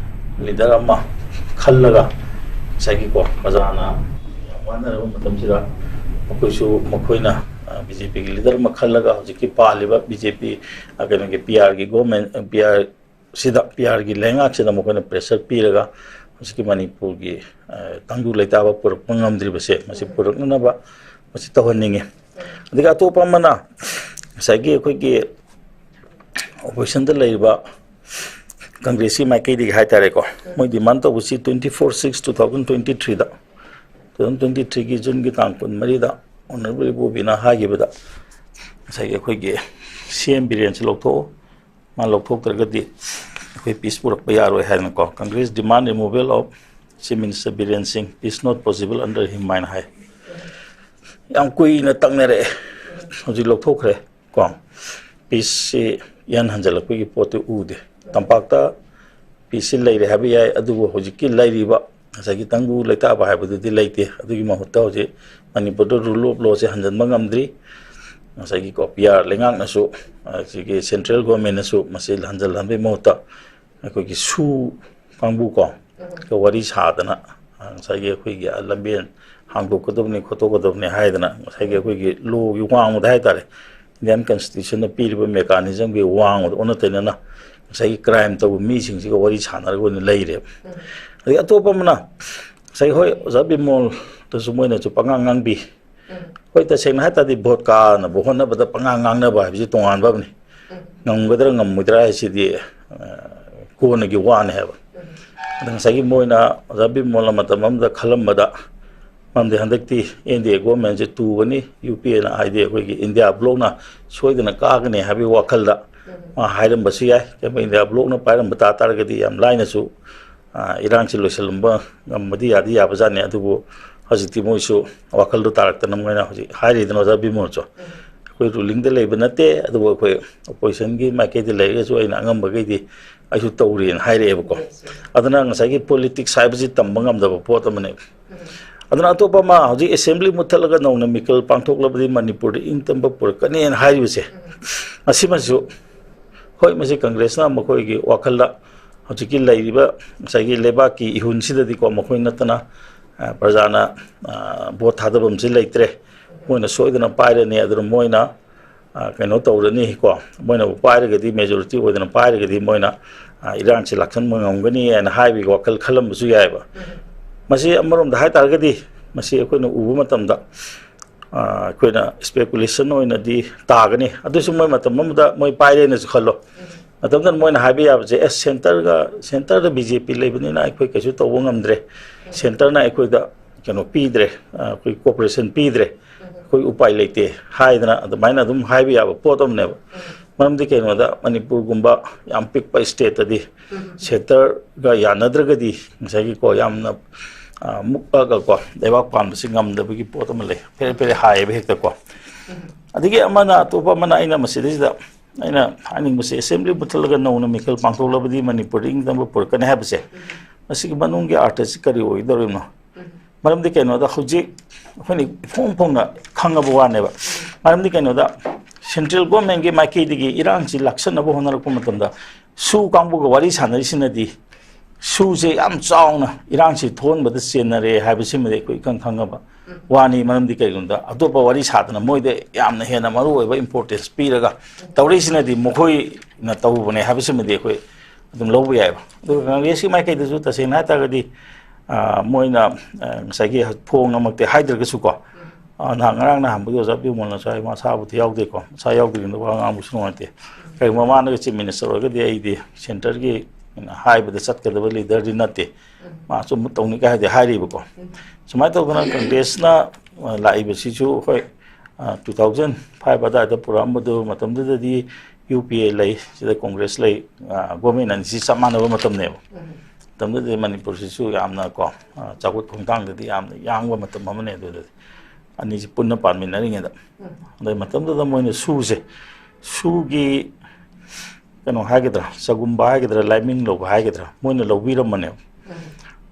leader ꯑꯃ ꯈꯜꯂꯒ ꯉꯁꯥꯏꯒꯤꯀꯣ ꯄ꯭ꯔꯖꯥꯅ ꯌꯥꯝ ꯋꯥꯅꯔꯕ ꯃꯇꯝꯁꯤꯗ ꯃꯈꯣꯏꯁꯨ ꯃꯈꯣꯏꯅ, ꯑ, ꯕꯤ ꯖꯦ ꯄꯤꯒꯤ ꯂꯤꯗꯔ ꯑꯃ ꯈꯜꯂꯒ ꯍꯧꯖꯤꯛꯀꯤ ꯄꯥꯜꯂꯤꯕ ꯕꯤ ꯖꯦ ꯄꯤ, ꯑ, ꯀꯩꯅꯣꯒꯤ ꯄꯤ ꯑꯥꯔꯒꯤ ꯒꯣꯔꯃꯦꯟ, ꯄꯤ ꯑꯥꯔ ꯁꯤꯗ, ꯄꯤ ꯑꯥꯔꯒꯤ ꯂꯩꯉꯥꯛꯁꯤꯗ ꯃꯈꯣꯏꯅ ꯄ꯭ꯔꯦꯁꯔ ꯄꯤꯔꯒ ꯍꯧꯖꯤꯛꯀꯤ ꯃꯅꯤꯄꯨꯔꯒꯤ, ꯑ, ꯇꯪꯗꯨ ꯂꯩꯇꯥꯕ ꯄꯨꯔꯛꯄ ꯉꯝꯗ꯭ꯔꯤꯕꯁꯦ, ꯃꯁꯤ ꯄꯨꯔꯛꯅꯅꯕ ꯃꯁꯤ ꯇꯧꯍꯟꯅꯤꯡꯉꯤ꯫ ꯑꯗꯒꯤ ꯑꯇꯣꯞꯄ ꯑꯃꯅ ꯉꯁꯥꯏꯒꯤ ꯑꯩꯈꯣꯏꯒꯤ ꯑꯣꯄꯣꯖꯤꯁꯟꯗ ꯂꯩꯔꯤꯕ ꯀꯪꯒ꯭ꯔꯦꯁꯀꯤ ꯃꯥꯏꯀꯩꯗꯒꯤ ꯍꯥꯏꯇꯥꯔꯦꯀꯣ, ꯃꯣꯏ ꯗꯤꯃꯥꯟ ꯇꯧꯕꯁꯤ twenty four six two thousand twenty three ꯗ, two thousand twenty three ꯒꯤ ꯖꯨꯟꯒꯤ ꯇꯥꯡ ꯀꯨꯟꯃꯔꯤꯗ ꯑꯣꯅꯔꯦꯕꯜ ꯏꯕꯣꯕꯤꯅ ꯍꯥꯏꯈꯤꯕꯗ, ꯉꯁꯥꯏꯒꯤ ꯑꯩꯈꯣꯏꯒꯤ ꯁꯤ ꯑꯦꯝ ꯕꯤꯔꯦꯟꯁꯤ ꯂꯧꯊꯣꯛꯑꯣ, ꯃꯥ ꯂꯧꯊꯣꯛꯇ꯭ꯔꯒꯗꯤ ꯑꯩꯈꯣꯏ ꯄꯤꯁ ꯄꯨꯔꯛꯄ ꯌꯥꯔꯣꯏ ꯍꯥꯏꯗꯅꯀꯣ, Congress demand removal of Chief Minister Biren Singh, peace not possible under him ꯍꯥꯏꯅ ꯍꯥꯏ꯫ ꯌꯥꯝ ꯀꯨꯏꯅ ꯇꯛꯅꯔꯛꯑꯦ, ꯍꯧꯖꯤꯛ ꯂꯧꯊꯣꯛꯈ꯭ꯔꯦ ꯀꯣ, ꯄꯤꯁꯁꯤ ꯏꯍꯟ ꯍꯟꯖꯜꯂꯛꯄꯒꯤ ꯄꯣꯠꯇꯨ ꯎꯗꯦ꯫ ꯇꯝꯄꯥꯛꯇ ꯄꯤꯁꯁꯤ ꯂꯩꯔꯦ ꯍꯥꯏꯕ ꯌꯥꯏ, ꯑꯗꯨꯕꯨ ꯍꯧꯖꯤꯛꯀꯤ ꯂꯩꯔꯤꯕ ꯉꯁꯥꯏꯒꯤ ꯇꯪꯗꯨ ꯂꯩꯇꯥꯕ ꯍꯥꯏꯕꯗꯨꯗꯤ ꯂꯩꯇꯦ꯫ ꯑꯗꯨꯒꯤ ꯃꯍꯨꯠꯇ ꯍꯧꯖꯤꯛ ꯃꯅꯤꯄꯨꯔꯗ rule of lawꯁꯦ ꯍꯟꯖꯤꯟꯕ ꯉꯝꯗ꯭ꯔꯤ꯫ ꯉꯁꯥꯏꯒꯤꯀꯣ, ꯄꯤ ꯑꯥꯔ ꯂꯩꯉꯥꯛꯅꯁꯨ, ꯑꯁꯤꯒꯤ ꯁꯦꯟꯇ꯭ꯔꯦꯜ ꯒꯣꯔꯃꯦꯟꯅꯁꯨ ꯃꯁꯤ ꯍꯟꯖꯤꯜꯍꯟꯕꯒꯤ ꯃꯍꯨꯠꯇ ꯑꯩꯈꯣꯏꯒꯤ ꯁꯨ ꯀꯥꯡꯕꯨꯀꯣ, ꯎꯝ꯫ ꯋꯥꯔꯤ ꯁꯥꯗꯅ, ꯑ, ꯉꯁꯥꯏꯒꯤ ꯑꯩꯈꯣꯏꯒꯤ, ꯑ, ꯂꯝꯕꯦꯟ ꯍꯥꯡꯗꯣꯛꯀꯗꯕꯅꯤ, ꯈꯣꯠꯇꯣꯛꯀꯗꯕꯅꯤ ꯍꯥꯏꯗꯅ, ꯉꯁꯥꯏꯒꯤ ꯑꯩꯈꯣꯏꯒꯤ ꯂꯣꯒꯤ ꯋꯥꯡꯃꯗ ꯍꯥꯏꯇꯥꯔꯦ, ꯏꯟꯗꯤꯌꯥꯟ ꯀꯟꯁꯇꯤꯇ꯭ꯌꯨꯁꯟꯅ ꯄꯤꯔꯤꯕ ꯃꯦꯀꯥꯅꯤꯖꯝꯒꯤ ꯋꯥꯡꯃꯗ ꯑꯣꯟꯅ ꯇꯩꯅꯅ ꯉꯁꯥꯏꯒꯤ ꯀ꯭ꯔꯥꯏꯝ ꯇꯧꯕ ꯃꯤꯁꯤꯡꯁꯤꯒ ꯋꯥꯔꯤ ꯁꯥꯟꯅꯔꯒ ꯑꯣꯏꯅ ꯂꯩꯔꯦꯕ꯫ ꯎꯝ꯫ ꯑꯗꯒꯤ ꯑꯇꯣꯞꯄ ꯑꯃꯅ ꯉꯁꯥꯏ, ꯍꯣꯏ, ꯑꯣꯖꯥ ꯕꯤꯃꯣꯜꯗꯁꯨ ꯃꯣꯏꯅꯁꯨ ꯄꯉꯥꯡ ꯉꯥꯡꯕꯤ꯫ ꯎꯝ꯫ ꯍꯣꯏ, ꯇꯁꯦꯡꯅ ꯍꯥꯏ ꯇꯥꯔꯗꯤ ꯚꯣꯠ ꯀꯥꯅꯕ ꯍꯣꯠꯅꯕꯗ ꯄꯉꯥꯡ ꯉꯥꯡꯅꯕ ꯍꯥꯏꯕꯁꯤ ꯇꯣꯉꯥꯟꯕ ꯑꯃꯅꯤ꯫ ꯎꯝ꯫ ꯉꯝꯒꯗ꯭ꯔꯥ ꯉꯝꯃꯣꯏꯗ꯭ꯔꯥ ꯍꯥꯏꯁꯤꯗꯤ, ꯑ, ꯀꯣꯟꯅꯒꯤ ꯋꯥꯅꯤ ꯍꯥꯏꯕ꯫ ꯎꯝ꯫ ꯑꯗ ꯉꯁꯥꯏꯒꯤ ꯃꯣꯏꯅ ꯑꯣꯖꯥ ꯕꯤꯃꯣꯜꯅ ꯃꯇꯝ ꯑꯃꯗ ꯈꯜꯂꯝꯕꯗ, ꯃꯔꯝꯗꯤ ꯍꯟꯗꯛꯇꯤ ꯑꯦꯟ ꯗꯤ ꯑꯦ ꯒꯣꯔꯃꯦꯟꯁꯦ ꯇꯨꯒꯅꯤ, ꯌꯨ ꯄꯤ ꯑꯦꯅ, ꯍꯥꯏꯗꯤ ꯑꯩꯈꯣꯏꯒꯤ ꯏꯟꯗꯤꯌꯥ ꯕ꯭ꯂꯣꯛꯅ ꯁꯣꯏꯗꯅ ꯀꯥꯒꯅꯤ ꯍꯥꯏꯕꯒꯤ ꯋꯥꯈꯜꯗ ꯎꯝ꯫ ꯃꯥ ꯍꯥꯏꯔꯝꯕꯁꯨ ꯌꯥꯏ꯫ ꯀꯩꯒꯨꯝꯕ ꯏꯟꯗꯤꯌꯥ ꯕ꯭ꯂꯣꯛꯅ ꯄꯥꯏꯔꯝꯕ ꯇꯥ ꯇꯥꯔꯒꯗꯤ ꯌꯥꯝ ꯂꯥꯏꯅꯁꯨ, ꯑ, ꯏꯔꯥꯡꯁꯤ ꯂꯣꯏꯁꯤꯜꯂꯝꯕ ꯉꯝꯕꯗꯤ ꯌꯥꯗꯤ ꯌꯥꯕꯖꯥꯠꯅꯤ꯫ ꯑꯗꯨꯕꯨ ꯍꯧꯖꯤꯛꯇꯤ ꯃꯣꯏꯁꯨ ꯋꯥꯈꯜꯗꯣ ꯇꯥꯔꯛꯇꯅ ꯃꯣꯏꯅ ꯍꯧꯖꯤꯛ ꯍꯥꯏꯔꯤꯗꯅ ꯑꯣꯖꯥ ꯕꯤꯃꯣꯜꯁꯨ꯫ ꯎꯝ꯫ ꯑꯩꯈꯣꯏ ꯔꯨꯂꯤꯡꯗ ꯂꯩꯕ ꯅꯠꯇꯦ, ꯑꯗꯨꯕꯨ ꯑꯩꯈꯣꯏ ꯑꯣꯄꯣꯖꯤꯁꯟꯒꯤ ꯃꯥꯏꯀꯩꯗ ꯂꯩꯔꯒꯁꯨ ꯑꯩꯅ ꯑꯉꯝꯕꯈꯩꯗꯤ ꯑꯩꯁꯨ ꯇꯧꯔꯤꯅ ꯍꯥꯏꯔꯛꯑꯦꯕꯀꯣ꯫ ꯑꯗꯨꯅ ꯉꯁꯥꯏꯒꯤ ꯄꯣꯂꯤꯇꯤꯛꯁ ꯍꯥꯏꯕꯁꯤ ꯇꯝꯕ ꯉꯝꯗꯕ ꯄꯣꯠ ꯑꯃꯅꯦꯕ꯫ ꯎꯝ꯫ ꯑꯗꯨꯅ ꯑꯇꯣꯞꯄ ꯑꯃ, ꯍꯧꯖꯤꯛ ꯑꯦꯁꯦꯝꯕ꯭ꯂꯤ ꯃꯨꯠꯊꯠꯂꯒ ꯅꯧꯅ ꯃꯤꯀꯜ ꯄꯥꯡꯊꯣꯛꯂꯕꯗꯤ ꯃꯅꯤꯄꯨꯔꯗ ꯏꯪ ꯇꯝꯕ ꯄꯨꯔꯛꯀꯅꯤꯅ ꯍꯥꯏꯔꯤꯕꯁꯦ, ꯎꯝ꯫ ꯃꯁꯤꯃꯁꯨ, ꯍꯣꯏ, ꯃꯁꯤ ꯀꯪꯒ꯭ꯔꯦꯁꯅ ꯃꯈꯣꯏꯒꯤ ꯋꯥꯈꯜꯗ ꯍꯧꯖꯤꯛꯀꯤ ꯂꯩꯔꯤꯕ ꯉꯁꯥꯏꯒꯤ ꯂꯩꯕꯥꯛꯀꯤ ꯏꯍꯨꯜꯁꯤꯗꯗꯤꯀꯣ, ꯃꯈꯣꯏ ꯅꯠꯇꯅ, ꯑ, ꯄ꯭ꯔꯖꯥꯅ, ꯑ, ꯚꯣꯠ ꯊꯥꯗꯐꯝꯁꯤ ꯂꯩꯇ꯭ꯔꯦ꯫ ꯃꯣꯏꯅ ꯁꯣꯏꯗꯅ ꯄꯥꯏꯔꯅꯤ, ꯑꯗꯨꯅ ꯃꯣꯏꯅ, ꯑ, ꯀꯩꯅꯣ ꯇꯧꯔꯅꯤ ꯀꯣ, ꯃꯣꯏꯅꯕꯨ ꯄꯥꯏꯔꯒꯗꯤ, ꯃꯦꯖꯣꯔꯤꯇꯤ ꯑꯣꯏꯗꯅ ꯄꯥꯏꯔꯒꯗꯤ ꯃꯣꯏꯅ, ꯑ, ꯏꯔꯥꯡꯁꯤ ꯂꯥꯛꯁꯟꯕ ꯉꯝꯒꯅꯤ ꯍꯥꯏꯅ ꯍꯥꯏꯕꯒꯤ ꯋꯥꯈꯜ ꯈꯜꯂꯝꯕꯁꯨ ꯌꯥꯏꯑꯕ꯫ ꯃꯁꯤ ꯑꯃꯔꯣꯝꯗ ꯍꯥꯏ ꯇꯥꯔꯒꯗꯤ, ꯃꯁꯤ ꯑꯩꯈꯣꯏꯅ ꯎꯕ ꯃꯇꯝꯗ, ꯑ, ꯑꯩꯈꯣꯏꯅ ꯏꯁꯄꯦꯀꯨꯂꯦꯁꯟ ꯑꯣꯏꯅꯗꯤ ꯇꯥꯒꯅꯤ꯫ ꯑꯗꯨꯁꯨ ꯃꯣꯏ ꯃꯇꯝ ꯑꯃꯗ ꯃꯣꯏ ꯄꯥꯏꯔꯦꯅꯁꯨ ꯈꯜꯂꯣ꯫ ꯃꯇꯝꯗꯨꯗ ꯃꯣꯏꯅ ꯍꯥꯏꯕ ꯌꯥꯕꯁꯦ, "ꯑꯦꯁ, ꯁꯦꯟꯇꯔꯒ, ꯁꯦꯟꯇꯔꯗ ꯕꯤ ꯖꯦ ꯄꯤ ꯂꯩꯕꯅꯤꯅ ꯑꯩꯈꯣꯏ ꯀꯩꯁꯨ ꯇꯧꯕ ꯉꯝꯗ꯭ꯔꯦ, ꯁꯦꯟꯇꯔꯅ ꯑꯩꯈꯣꯏꯗ ꯀꯩꯅꯣ ꯄꯤꯗ꯭ꯔꯦ, ꯑ, ꯑꯩꯈꯣꯏ ꯀꯣꯑꯣꯄꯔꯦꯁꯟ ꯄꯤꯗ꯭ꯔꯦ, ꯑꯩꯈꯣꯏ ꯎꯄꯥꯏ ꯂꯩꯇꯦ" ꯍꯥꯏꯗꯅ ꯑꯗꯨꯃꯥꯏꯅ ꯑꯗꯨꯝ ꯍꯥꯏꯕ ꯌꯥꯕ ꯄꯣꯠ ꯑꯃꯅꯦꯕ꯫ ꯃꯔꯝꯗꯤ ꯀꯩꯅꯣꯗ, ꯃꯅꯤꯄꯨꯔꯒꯨꯝꯕ ꯌꯥꯝ ꯄꯤꯛꯄ ꯁ꯭ꯇꯦꯠꯇꯗꯤ ꯁꯦꯟꯇꯔꯒ ꯌꯥꯅꯗ꯭ꯔꯒꯗꯤ, ꯉꯁꯥꯏꯒꯤꯀꯣ, ꯌꯥꯝꯅ, ꯑ, ꯃꯨꯛꯑꯒꯀꯣ, ꯂꯩꯕꯥꯛ ꯄꯥꯟꯕꯁꯤ ꯉꯝꯗꯕꯒꯤ ꯄꯣꯠ ꯑꯃ ꯂꯩ꯫ ꯐꯦꯔꯦ ꯐꯦꯔꯦ ꯍꯥꯏꯌꯦꯕ ꯍꯦꯛꯇꯀꯣ꯫ ꯑꯗꯒꯤ ꯑꯃꯅ, ꯑꯇꯣꯞꯄ ꯑꯃꯅ, ꯑꯩꯅ ꯃꯁꯤꯗꯩꯁꯤꯗ ꯑꯩꯅ ꯍꯥꯏꯅꯤꯡꯕꯁꯦ, ꯑꯦꯁꯦꯝꯕ꯭ꯂꯤ ꯃꯨꯠꯊꯠꯂꯒ ꯅꯧꯅ ꯃꯤꯈꯜ ꯄꯥꯡꯊꯣꯛꯂꯕꯗꯤ ꯃꯅꯤꯄꯨꯔꯗ ꯏꯪ ꯇꯝꯕ ꯄꯨꯔꯛꯀꯅꯤ ꯍꯥꯏꯕꯁꯦ, ꯃꯁꯤꯒꯤ ꯃꯅꯨꯡꯒꯤ ꯑꯥꯔꯊꯁꯤ ꯀꯔꯤ ꯑꯣꯏꯒꯗꯧꯔꯤꯕꯅꯣ? ꯃꯔꯝꯗꯤ ꯀꯩꯅꯣꯗ, ꯍꯧꯖꯤꯛ ꯑꯩꯈꯣꯏꯅ ꯏꯐꯣꯡ ꯐꯣꯡꯅ ꯈꯪꯉꯕ ꯋꯥꯅꯦꯕ꯫ ꯃꯔꯝꯗꯤ ꯀꯩꯅꯣꯗ, ꯁꯦꯟꯇ꯭ꯔꯦꯜ ꯒꯣꯔꯃꯦꯟꯒꯤ ꯃꯥꯏꯀꯩꯗꯒꯤ ꯏꯔꯥꯡꯁꯤ ꯂꯥꯛꯁꯟꯅꯕ ꯍꯣꯠꯅꯔꯛꯄ ꯃꯇꯝꯗ, ꯁꯨ ꯀꯥꯡꯕꯨꯒ ꯋꯥꯔꯤ ꯁꯥꯟꯅꯔꯤꯁꯤꯅꯗꯤ, ꯁꯨꯁꯦ ꯌꯥꯝ ꯆꯥꯎꯅ ꯏꯔꯥꯡꯁꯤ ꯊꯣꯛꯍꯟꯕꯗ ꯆꯦꯟꯅꯔꯦ ꯍꯥꯏꯕꯁꯤꯃꯗꯤ ꯑꯩꯈꯣꯏ ꯏꯈꯪ ꯈꯪꯉꯕ ꯋꯥꯅꯤ꯫ ꯃꯔꯝꯗꯤ ꯀꯩꯒꯤꯅꯣꯗ, ꯑꯇꯣꯞꯄ ꯋꯥꯔꯤ ꯁꯥꯗꯅ ꯃꯣꯏꯗ ꯌꯥꯝꯅ ꯍꯦꯟꯅ ꯃꯔꯨ ꯑꯣꯏꯕ ꯏꯝꯄꯣꯔꯇꯦꯟꯁ ꯄꯤꯔꯒ ꯇꯧꯔꯛꯏꯁꯤꯅꯗꯤ ꯃꯈꯣꯏꯅ ꯇꯧꯕꯅꯦ ꯍꯥꯏꯕꯁꯤꯃꯗꯤ ꯑꯩꯈꯣꯏ ꯑꯗꯨꯝ ꯂꯧꯕ ꯌꯥꯏꯑꯕ꯫ ꯑꯗꯨꯒ ꯀꯪꯒ꯭ꯔꯦꯁꯀꯤ ꯃꯥꯏꯀꯩꯗꯁꯨ ꯇꯁꯦꯡꯅ ꯍꯥꯏꯇꯥꯔꯒꯗꯤ, ꯑ, ꯃꯣꯏꯅ, ꯑ, ꯉꯁꯥꯏꯒꯤ ꯐꯣꯡꯅꯃꯛꯇꯤ ꯍꯥꯏꯗ꯭ꯔꯒꯁꯨꯀꯣ, ꯑ, ꯅꯍꯥꯟ, ꯉꯔꯥꯡ ꯅꯍꯥꯟꯕꯨꯗꯤ ꯑꯣꯖꯥ ꯕꯤꯃꯣꯜꯅꯁꯨ ꯍꯥꯏ, ꯃꯁꯥꯕꯨꯗꯤ ꯌꯥꯎꯗꯦꯀꯣ, ꯃꯁꯥ ꯌꯥꯎꯗ꯭ꯔꯤꯉꯩꯗ ꯋꯥ ꯉꯥꯡꯕꯁꯨ ꯅꯨꯡꯉꯥꯏꯇꯦ꯫ ꯀꯔꯤꯒꯨꯝꯕ ꯃꯥꯅꯒ ꯆꯤꯐ ꯃꯤꯅꯤꯁꯇꯔ ꯑꯣꯏꯔꯒꯗꯤ ꯑꯩꯗꯤ ꯁꯦꯟꯇꯔꯒꯤ ꯍꯥꯏꯕꯗ ꯆꯠꯀꯗꯕ ꯂꯤꯗꯔꯗꯤ ꯅꯠꯇꯦ꯫ ꯃꯥ ꯑꯆꯨꯝꯕ ꯇꯧꯅꯤ ꯀꯥꯏꯗꯤ ꯍꯥꯏꯔꯤꯕꯀꯣ꯫ ꯁꯨꯃꯥꯏꯅ ꯇꯧꯗꯅ ꯀꯪꯒ꯭ꯔꯦꯁꯅ, ꯑ, ꯂꯥꯛꯏꯕꯁꯤꯁꯨ, ꯍꯣꯏ, ꯑ, two thousand five ꯑꯗꯨꯋꯥꯏꯗ ꯄꯨꯔꯛꯑꯝꯕꯗꯨ, ꯃꯇꯝꯗꯨꯗꯗꯤ ꯌꯨ ꯄꯤ ꯑꯦ ꯂꯩ, ꯁꯤꯗ ꯀꯣꯡꯒ꯭ꯔꯦꯁ ꯂꯩ, ꯑ, ꯒꯣꯔꯃꯦꯟ ꯑꯅꯤꯁꯤ ꯆꯞ ꯃꯥꯟꯅꯕ ꯃꯇꯝꯅꯦꯕ꯫ ꯃꯇꯝꯗꯨꯗꯗꯤ ꯃꯅꯤꯄꯨꯔꯁꯤꯁꯨ ꯌꯥꯝꯅ ꯀꯣ, ꯑ, ꯆꯥꯎꯈꯠ ꯈꯣꯡꯊꯥꯡꯗꯗꯤ ꯌꯥꯝꯅ ꯌꯥꯡꯕ ꯃꯇꯝ ꯑꯃꯅꯦ꯫ ꯑꯗꯨꯗꯗꯤ ꯑꯅꯤꯁꯤ ꯄꯨꯟꯅ ꯄꯥꯟꯃꯤꯟꯅꯔꯤꯉꯩꯗ꯫ ꯑꯗꯩ ꯃꯇꯝꯗꯨꯗ ꯃꯣꯏꯅ ꯁꯨꯁꯦ, ꯁꯨꯒꯤ ꯀꯩꯅꯣ ꯍꯥꯏꯒꯗ꯭ꯔꯥ, ꯆꯒꯨꯝꯕ ꯍꯥꯏꯒꯗ꯭ꯔꯥ, ꯂꯥꯏꯃꯤꯡ ꯂꯧꯕ ꯍꯥꯏꯒꯗ꯭ꯔꯥ, ꯃꯣꯏꯅ ꯂꯧꯕꯤꯔꯝꯕꯅꯦꯕ꯫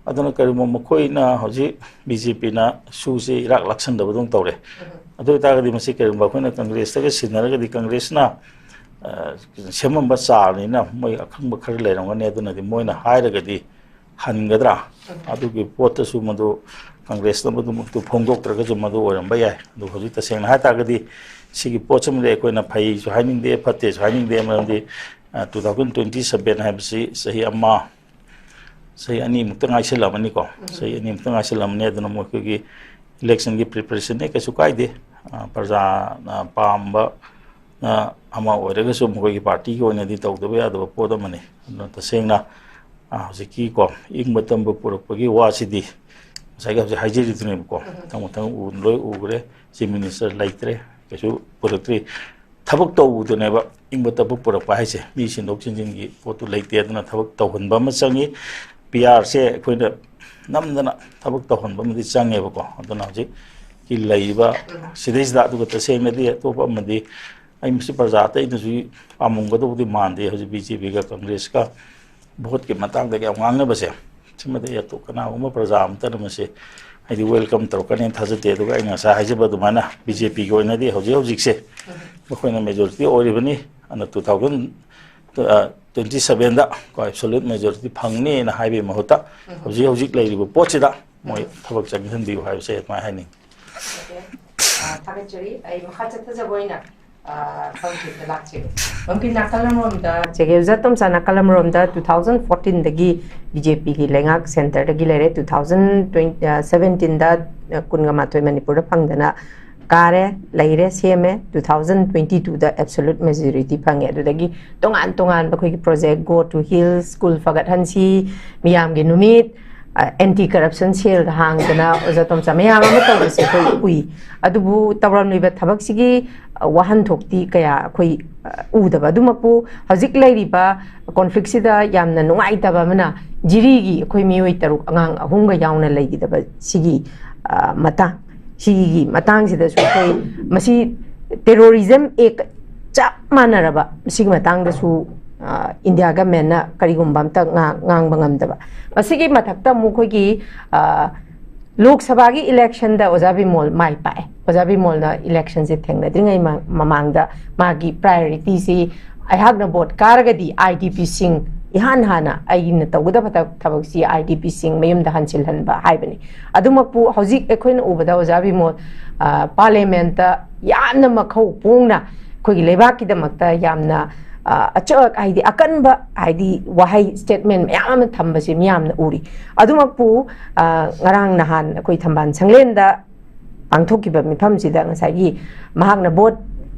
ꯑꯗꯨꯅ ꯀꯔꯤꯒꯨꯝꯕ ꯃꯈꯣꯏꯅ ꯍꯧꯖꯤꯛ ꯕꯤ ꯖꯦ ꯄꯤꯅ ꯁꯨꯁꯦ ꯏꯔꯥꯛ ꯂꯥꯛꯁꯟꯗꯕꯗꯧꯅ ꯇꯧꯔꯦ꯫ ꯑꯗꯨ ꯑꯣꯏꯇꯥꯔꯒꯗꯤ ꯃꯁꯤ ꯀꯔꯤꯒꯨꯝꯕ ꯑꯩꯈꯣꯏꯅ ꯀꯪꯒ꯭ꯔꯦꯁꯇꯒ ꯁꯤꯟꯅꯔꯒꯗꯤ, ꯀꯪꯒ꯭ꯔꯦꯁꯅ, ꯑ, ꯁꯦꯝꯃꯝꯕ ꯆꯥꯔꯅꯤꯅ ꯃꯣꯏ ꯑꯈꯪꯕ ꯈꯔ ꯂꯩꯔꯝꯒꯅꯤ꯫ ꯑꯗꯨꯅꯗꯤ ꯃꯣꯏꯅ ꯍꯥꯏꯔꯒꯗꯤ ꯍꯟꯒꯗ꯭ꯔꯥ? ꯑꯗꯨꯒꯤ ꯄꯣꯠꯇꯁꯨ ꯃꯗꯨ ꯀꯪꯒ꯭ꯔꯦꯁꯅ ꯃꯗꯨꯃꯛꯇꯨ ꯐꯣꯡꯗꯣꯛꯇ꯭ꯔꯒꯁꯨ ꯃꯗꯨ ꯑꯣꯏꯔꯝꯕ ꯌꯥꯏ꯫ ꯑꯗꯨ ꯍꯧꯖꯤꯛ ꯇꯁꯦꯡꯅ ꯍꯥꯏ ꯇꯥꯔꯒꯗꯤ ꯁꯤꯒꯤ ꯄꯣꯠꯁꯤꯃꯗꯤ ꯑꯩꯈꯣꯏꯅ ꯐꯩꯁꯨ ꯍꯥꯏꯅꯤꯡꯗꯦ, ꯐꯠꯇꯦꯁꯨ ꯍꯥꯏꯅꯤꯡꯗꯦ꯫ ꯃꯔꯝꯗꯤ, ꯑ, two thousand twenty seven ꯍꯥꯏꯕꯁꯤ ꯆꯍꯤ ꯑꯃ, ꯆꯍꯤ ꯑꯅꯤꯃꯨꯛꯇ ꯉꯥꯏꯁꯤꯜꯂꯝꯃꯅꯤꯀꯣ꯫ ꯆꯍꯤ ꯑꯅꯤꯃꯨꯛꯇ ꯉꯥꯏꯁꯤꯜꯂꯝꯃꯅꯤ꯫ ꯑꯗꯨꯅ ꯃꯈꯣꯏꯒꯤ election ꯒꯤ preparation ꯅꯦ, ꯀꯩꯁꯨ ꯀꯥꯏꯗꯦ꯫ ꯑ, ꯄ꯭ꯔꯖꯥꯅ ꯄꯥꯝꯕ, ꯑ, ꯑꯃ ꯑꯣꯏꯔꯒꯁꯨ ꯃꯈꯣꯏꯒꯤ party ꯒꯤ ꯑꯣꯏꯅꯗꯤ ꯇꯧꯗꯕ ꯌꯥꯗꯕ ꯄꯣꯠ ꯑꯃꯅꯤ꯫ ꯑꯗꯨꯅ ꯇꯁꯦꯡꯅ, ꯑ, ꯍꯧꯖꯤꯛꯀꯤꯀꯣ ꯏꯪꯕ ꯇꯝꯕ ꯄꯨꯔꯛꯄꯒꯤ ꯋꯥꯁꯤꯗꯤ ꯉꯁꯥꯏꯒꯤ ꯍꯧꯖꯤꯛ ꯍꯥꯏꯖꯔꯤꯗꯨꯅꯦꯕꯀꯣ꯫ ꯃꯊꯪ ꯃꯊꯪ ꯎ-, ꯂꯣꯏ ꯎꯈ꯭ꯔꯦ꯫ Chief Minister ꯂꯩꯇ꯭ꯔꯦ, ꯀꯩꯁꯨ ꯄꯨꯔꯛꯇ꯭ꯔꯤ꯫ ꯊꯕꯛ ꯇꯧꯕꯗꯨꯅꯦꯕ ꯏꯪꯕ ꯇꯝꯕ ꯄꯨꯔꯛꯄ ꯍꯥꯏꯁꯦ꯫ ꯃꯤ ꯁꯤꯟꯗꯣꯛ ꯁꯤꯟꯖꯤꯟꯒꯤ ꯄꯣꯠꯇꯨ ꯂꯩꯇꯦ꯫ ꯑꯗꯨꯅ ꯊꯕꯛ ꯇꯧꯍꯟꯕ ꯑꯃ ꯆꯪꯉꯤ꯫ P R ꯁꯦ ꯑꯩꯈꯣꯏꯅ ꯅꯝꯗꯅ ꯊꯕꯛ ꯇꯧꯍꯟꯕ ꯑꯃꯗꯤ ꯆꯪꯉꯦꯕꯀꯣ꯫ ꯑꯗꯨꯅ ꯍꯧꯖꯤꯛꯀꯤ ꯂꯩꯔꯤꯕ ꯁꯤꯗꯩꯁꯤꯗ, ꯑꯗꯨꯒ ꯇꯁꯦꯡꯅꯗꯤ ꯑꯇꯣꯞꯄ ꯑꯃꯗꯤ ꯑꯩ ꯃꯁꯤ ꯄ꯭ꯔꯖꯥ ꯑꯇꯩꯅꯁꯨ ꯄꯥꯝꯃꯝꯒꯗꯧꯕꯗꯤ ꯃꯥꯟꯗꯦ꯫ ꯍꯧꯖꯤꯛ B J P ꯒ ꯀꯪꯒ꯭ꯔꯦꯁꯀ ꯚꯣꯠꯀꯤ ꯃꯇꯥꯡꯗ ꯌꯥꯝ ꯉꯥꯡꯅꯕꯁꯦ, ꯁꯤꯃꯗꯤ ꯑꯇꯣꯞ ꯀꯅꯥꯒꯨꯝꯕ ꯄ꯭ꯔꯖꯥ ꯑꯃꯠꯇꯅ ꯃꯁꯤ, ꯍꯥꯏꯗꯤ, welcome ꯇꯧꯔꯛꯀꯅꯤꯅ ꯊꯥꯖꯗꯦ꯫ ꯑꯗꯨꯒ ꯑꯩꯅ ꯉꯁꯥꯏ ꯍꯥꯏꯖꯕ ꯑꯗꯨꯃꯥꯏꯅ B J P ꯒꯤ ꯑꯣꯏꯅꯗꯤ ꯍꯧꯖꯤꯛ ꯍꯧꯖꯤꯛꯁꯦ ꯃꯈꯣꯏꯅ majority ꯑꯣꯏꯔꯤꯕꯅꯤ꯫ ꯑꯗꯨꯅ two thousand twenty seven ꯗ ꯀꯣ absolute majority ꯐꯪꯅꯤꯅ ꯍꯥꯏꯕꯒꯤ ꯃꯍꯨꯠꯇ ꯍꯧꯖꯤꯛ ꯍꯧꯖꯤꯛ ꯂꯩꯔꯤꯕ ꯄꯣꯠꯁꯤꯗ ꯃꯣꯏ ꯊꯕꯛ ꯆꯪꯍꯟꯕꯤꯌꯨ ꯍꯥꯏꯕꯁꯦ ꯑꯗꯨꯃꯥꯏꯅ ꯍꯥꯏꯅꯤꯡꯉꯤ꯫ ꯑ, ꯊꯥꯒꯠꯆꯔꯤ꯫ ꯑꯩ ꯃꯈꯥ ꯆꯠꯊꯖꯕ ꯑꯣꯏꯅ, ꯑ, ꯄꯝꯀꯤꯟꯗ ꯂꯥꯛꯆꯒꯦ꯫ ꯄꯝꯀꯤꯟ, ꯅꯥꯀꯜ ꯑꯃꯔꯣꯝꯗ ꯆꯦꯒꯦ ꯑꯣꯖꯥ ꯇꯣꯝꯆꯥ, ꯅꯥꯀꯜ ꯑꯃꯔꯣꯝꯗ two thousand fourteen ꯗꯒꯤ B J P ꯒꯤ ꯂꯩꯉꯥꯛ centre ꯗꯒꯤ ꯂꯩꯔꯦ, two thousand twenty, ꯑ, seventeen ꯗ, ꯑ, ꯀꯨꯟꯒ ꯃꯥꯊꯣꯏ ꯃꯅꯤꯄꯨꯔꯗ ꯐꯪꯗꯅ ꯀꯥꯔꯦ, ꯂꯩꯔꯦ, ꯁꯦꯝꯃꯦ꯫ Two thousand twenty two ꯗ absolute majority ꯐꯪꯉꯦ꯫ ꯑꯗꯨꯗꯒꯤ ꯇꯣꯉꯥꯟ ꯇꯣꯉꯥꯟꯕ ꯑꯩꯈꯣꯏꯒꯤ project, Go to Hill, school ꯐꯒꯠꯍꯟꯁꯤ, ꯃꯤꯌꯥꯝꯒꯤ ꯅꯨꯃꯤꯠ, ꯑ, anti corruption cell ꯒ ꯍꯥꯡꯗꯅ ꯑꯣꯖꯥ ꯇꯣꯝꯆꯥ ꯃꯌꯥꯝ ꯑꯃ ꯇꯧꯕꯁꯦ ꯑꯩꯈꯣꯏ ꯎꯏ꯫ ꯑꯗꯨꯕꯨ ꯇꯧꯔꯝꯂꯤꯕ ꯊꯕꯛꯁꯤꯒꯤ, ꯑ, ꯋꯥꯍꯟꯊꯣꯛꯇꯤ ꯀꯌꯥ ꯑꯩꯈꯣꯏ, ꯑ, ꯎꯗꯕ꯫ ꯑꯗꯨꯃꯛꯄꯨ ꯍꯧꯖꯤꯛ ꯂꯩꯔꯤꯕ conflict ꯁꯤꯗ ꯌꯥꯝꯅ ꯅꯨꯡꯉꯥꯏꯇꯕ ꯑꯃꯅ ꯖꯤꯔꯤꯒꯤ ꯑꯩꯈꯣꯏ ꯃꯤꯑꯣꯏ ꯇꯔꯨꯛ, ꯑꯉꯥꯡ ꯑꯍꯨꯝꯒ ꯌꯥꯎꯅ ꯂꯩꯈꯤꯗꯕ ꯁꯤꯒꯤ, ꯑ, ꯃꯇꯥꯡ, ꯁꯤꯒꯤ ꯃꯇꯥꯡꯁꯤꯗꯁꯨ ꯑꯩꯈꯣꯏ ꯃꯁꯤ terrorism act ꯆꯞ ꯃꯥꯟꯅꯔꯕ ꯁꯤꯒꯤ ꯃꯇꯥꯡꯗꯁꯨ, ꯑ, India government ꯅ ꯀꯔꯤꯒꯨꯝꯕ ꯑꯝꯇ ꯉꯥꯡ-, ꯉꯥꯡꯕ ꯉꯝꯗꯕ꯫ ꯃꯁꯤꯒꯤ ꯃꯊꯛꯇ ꯑꯃꯨꯛ ꯑꯩꯈꯣꯏꯒꯤ, ꯑ, ꯂꯣꯛ ꯁꯚꯥꯒꯤ election ꯗ ꯑꯣꯖꯥ ꯕꯤꯃꯣꯜ ꯃꯥꯏ ꯄꯥꯛꯑꯦ꯫ ꯑꯣꯖꯥ ꯕꯤꯃꯣꯜꯅ election ꯁꯦ ꯊꯦꯡꯅꯗ꯭ꯔꯤꯉꯩ ꯃ-, ꯃꯃꯥꯡꯗ ꯃꯥꯒꯤ priority ꯁꯤ ꯑꯩꯍꯥꯛꯅ ꯚꯣꯠ ꯀꯥꯔꯒꯗꯤ ꯑꯥꯏ ꯗꯤ ꯄꯤꯁꯤꯡ ꯏꯍꯥꯟ ꯍꯥꯟꯅ ꯑꯩꯅ ꯇꯧꯒꯗꯕ ꯊ- ꯊꯕꯛꯁꯤ ꯑꯥꯏ ꯗꯤ ꯄꯤꯁꯤꯡ ꯃꯌꯨꯝꯗ ꯍꯟꯖꯤꯜꯍꯟꯕ ꯍꯥꯏꯕꯅꯤ꯫ ꯑꯗꯨꯃꯛꯄꯨ ꯍꯧꯖꯤꯛ ꯑꯩꯈꯣꯏꯅ ꯎꯕꯗ ꯑꯣꯖꯥ ꯕꯤꯃꯣꯜ, ꯑ, ꯄꯥꯔꯂꯤꯌꯥꯃꯦꯟꯠꯇ ꯌꯥꯝꯅ ꯃꯈꯧ ꯄꯣꯡꯅ ꯑꯩꯈꯣꯏꯒꯤ ꯂꯩꯕꯥꯛꯀꯤꯗꯃꯛꯇ ꯌꯥꯝꯅ, ꯑ, ꯑꯆ-, ꯍꯥꯏꯗꯤ ꯑꯀꯟꯕ, ꯍꯥꯏꯗꯤ ꯋꯥꯍꯩ, ꯁ꯭ꯇꯦꯠꯃꯦꯟ ꯃꯌꯥꯝ ꯑꯃ ꯊꯝꯕꯁꯦ ꯃꯤꯌꯥꯝꯅ ꯎꯔꯤ꯫ ꯑꯗꯨꯃꯛꯄꯨ, ꯑ, ꯉꯔꯥꯡ ꯅꯍꯥꯟ ꯑꯩꯈꯣꯏ ꯊꯝꯕꯥꯜ ꯁꯪꯂꯦꯟꯗ ꯄꯥꯡꯊꯣꯛꯈꯤꯕ ꯃꯤꯐꯝꯁꯤꯗ ꯉꯁꯥꯏꯒꯤ ꯃꯍꯥꯛꯅ ꯚꯣꯠ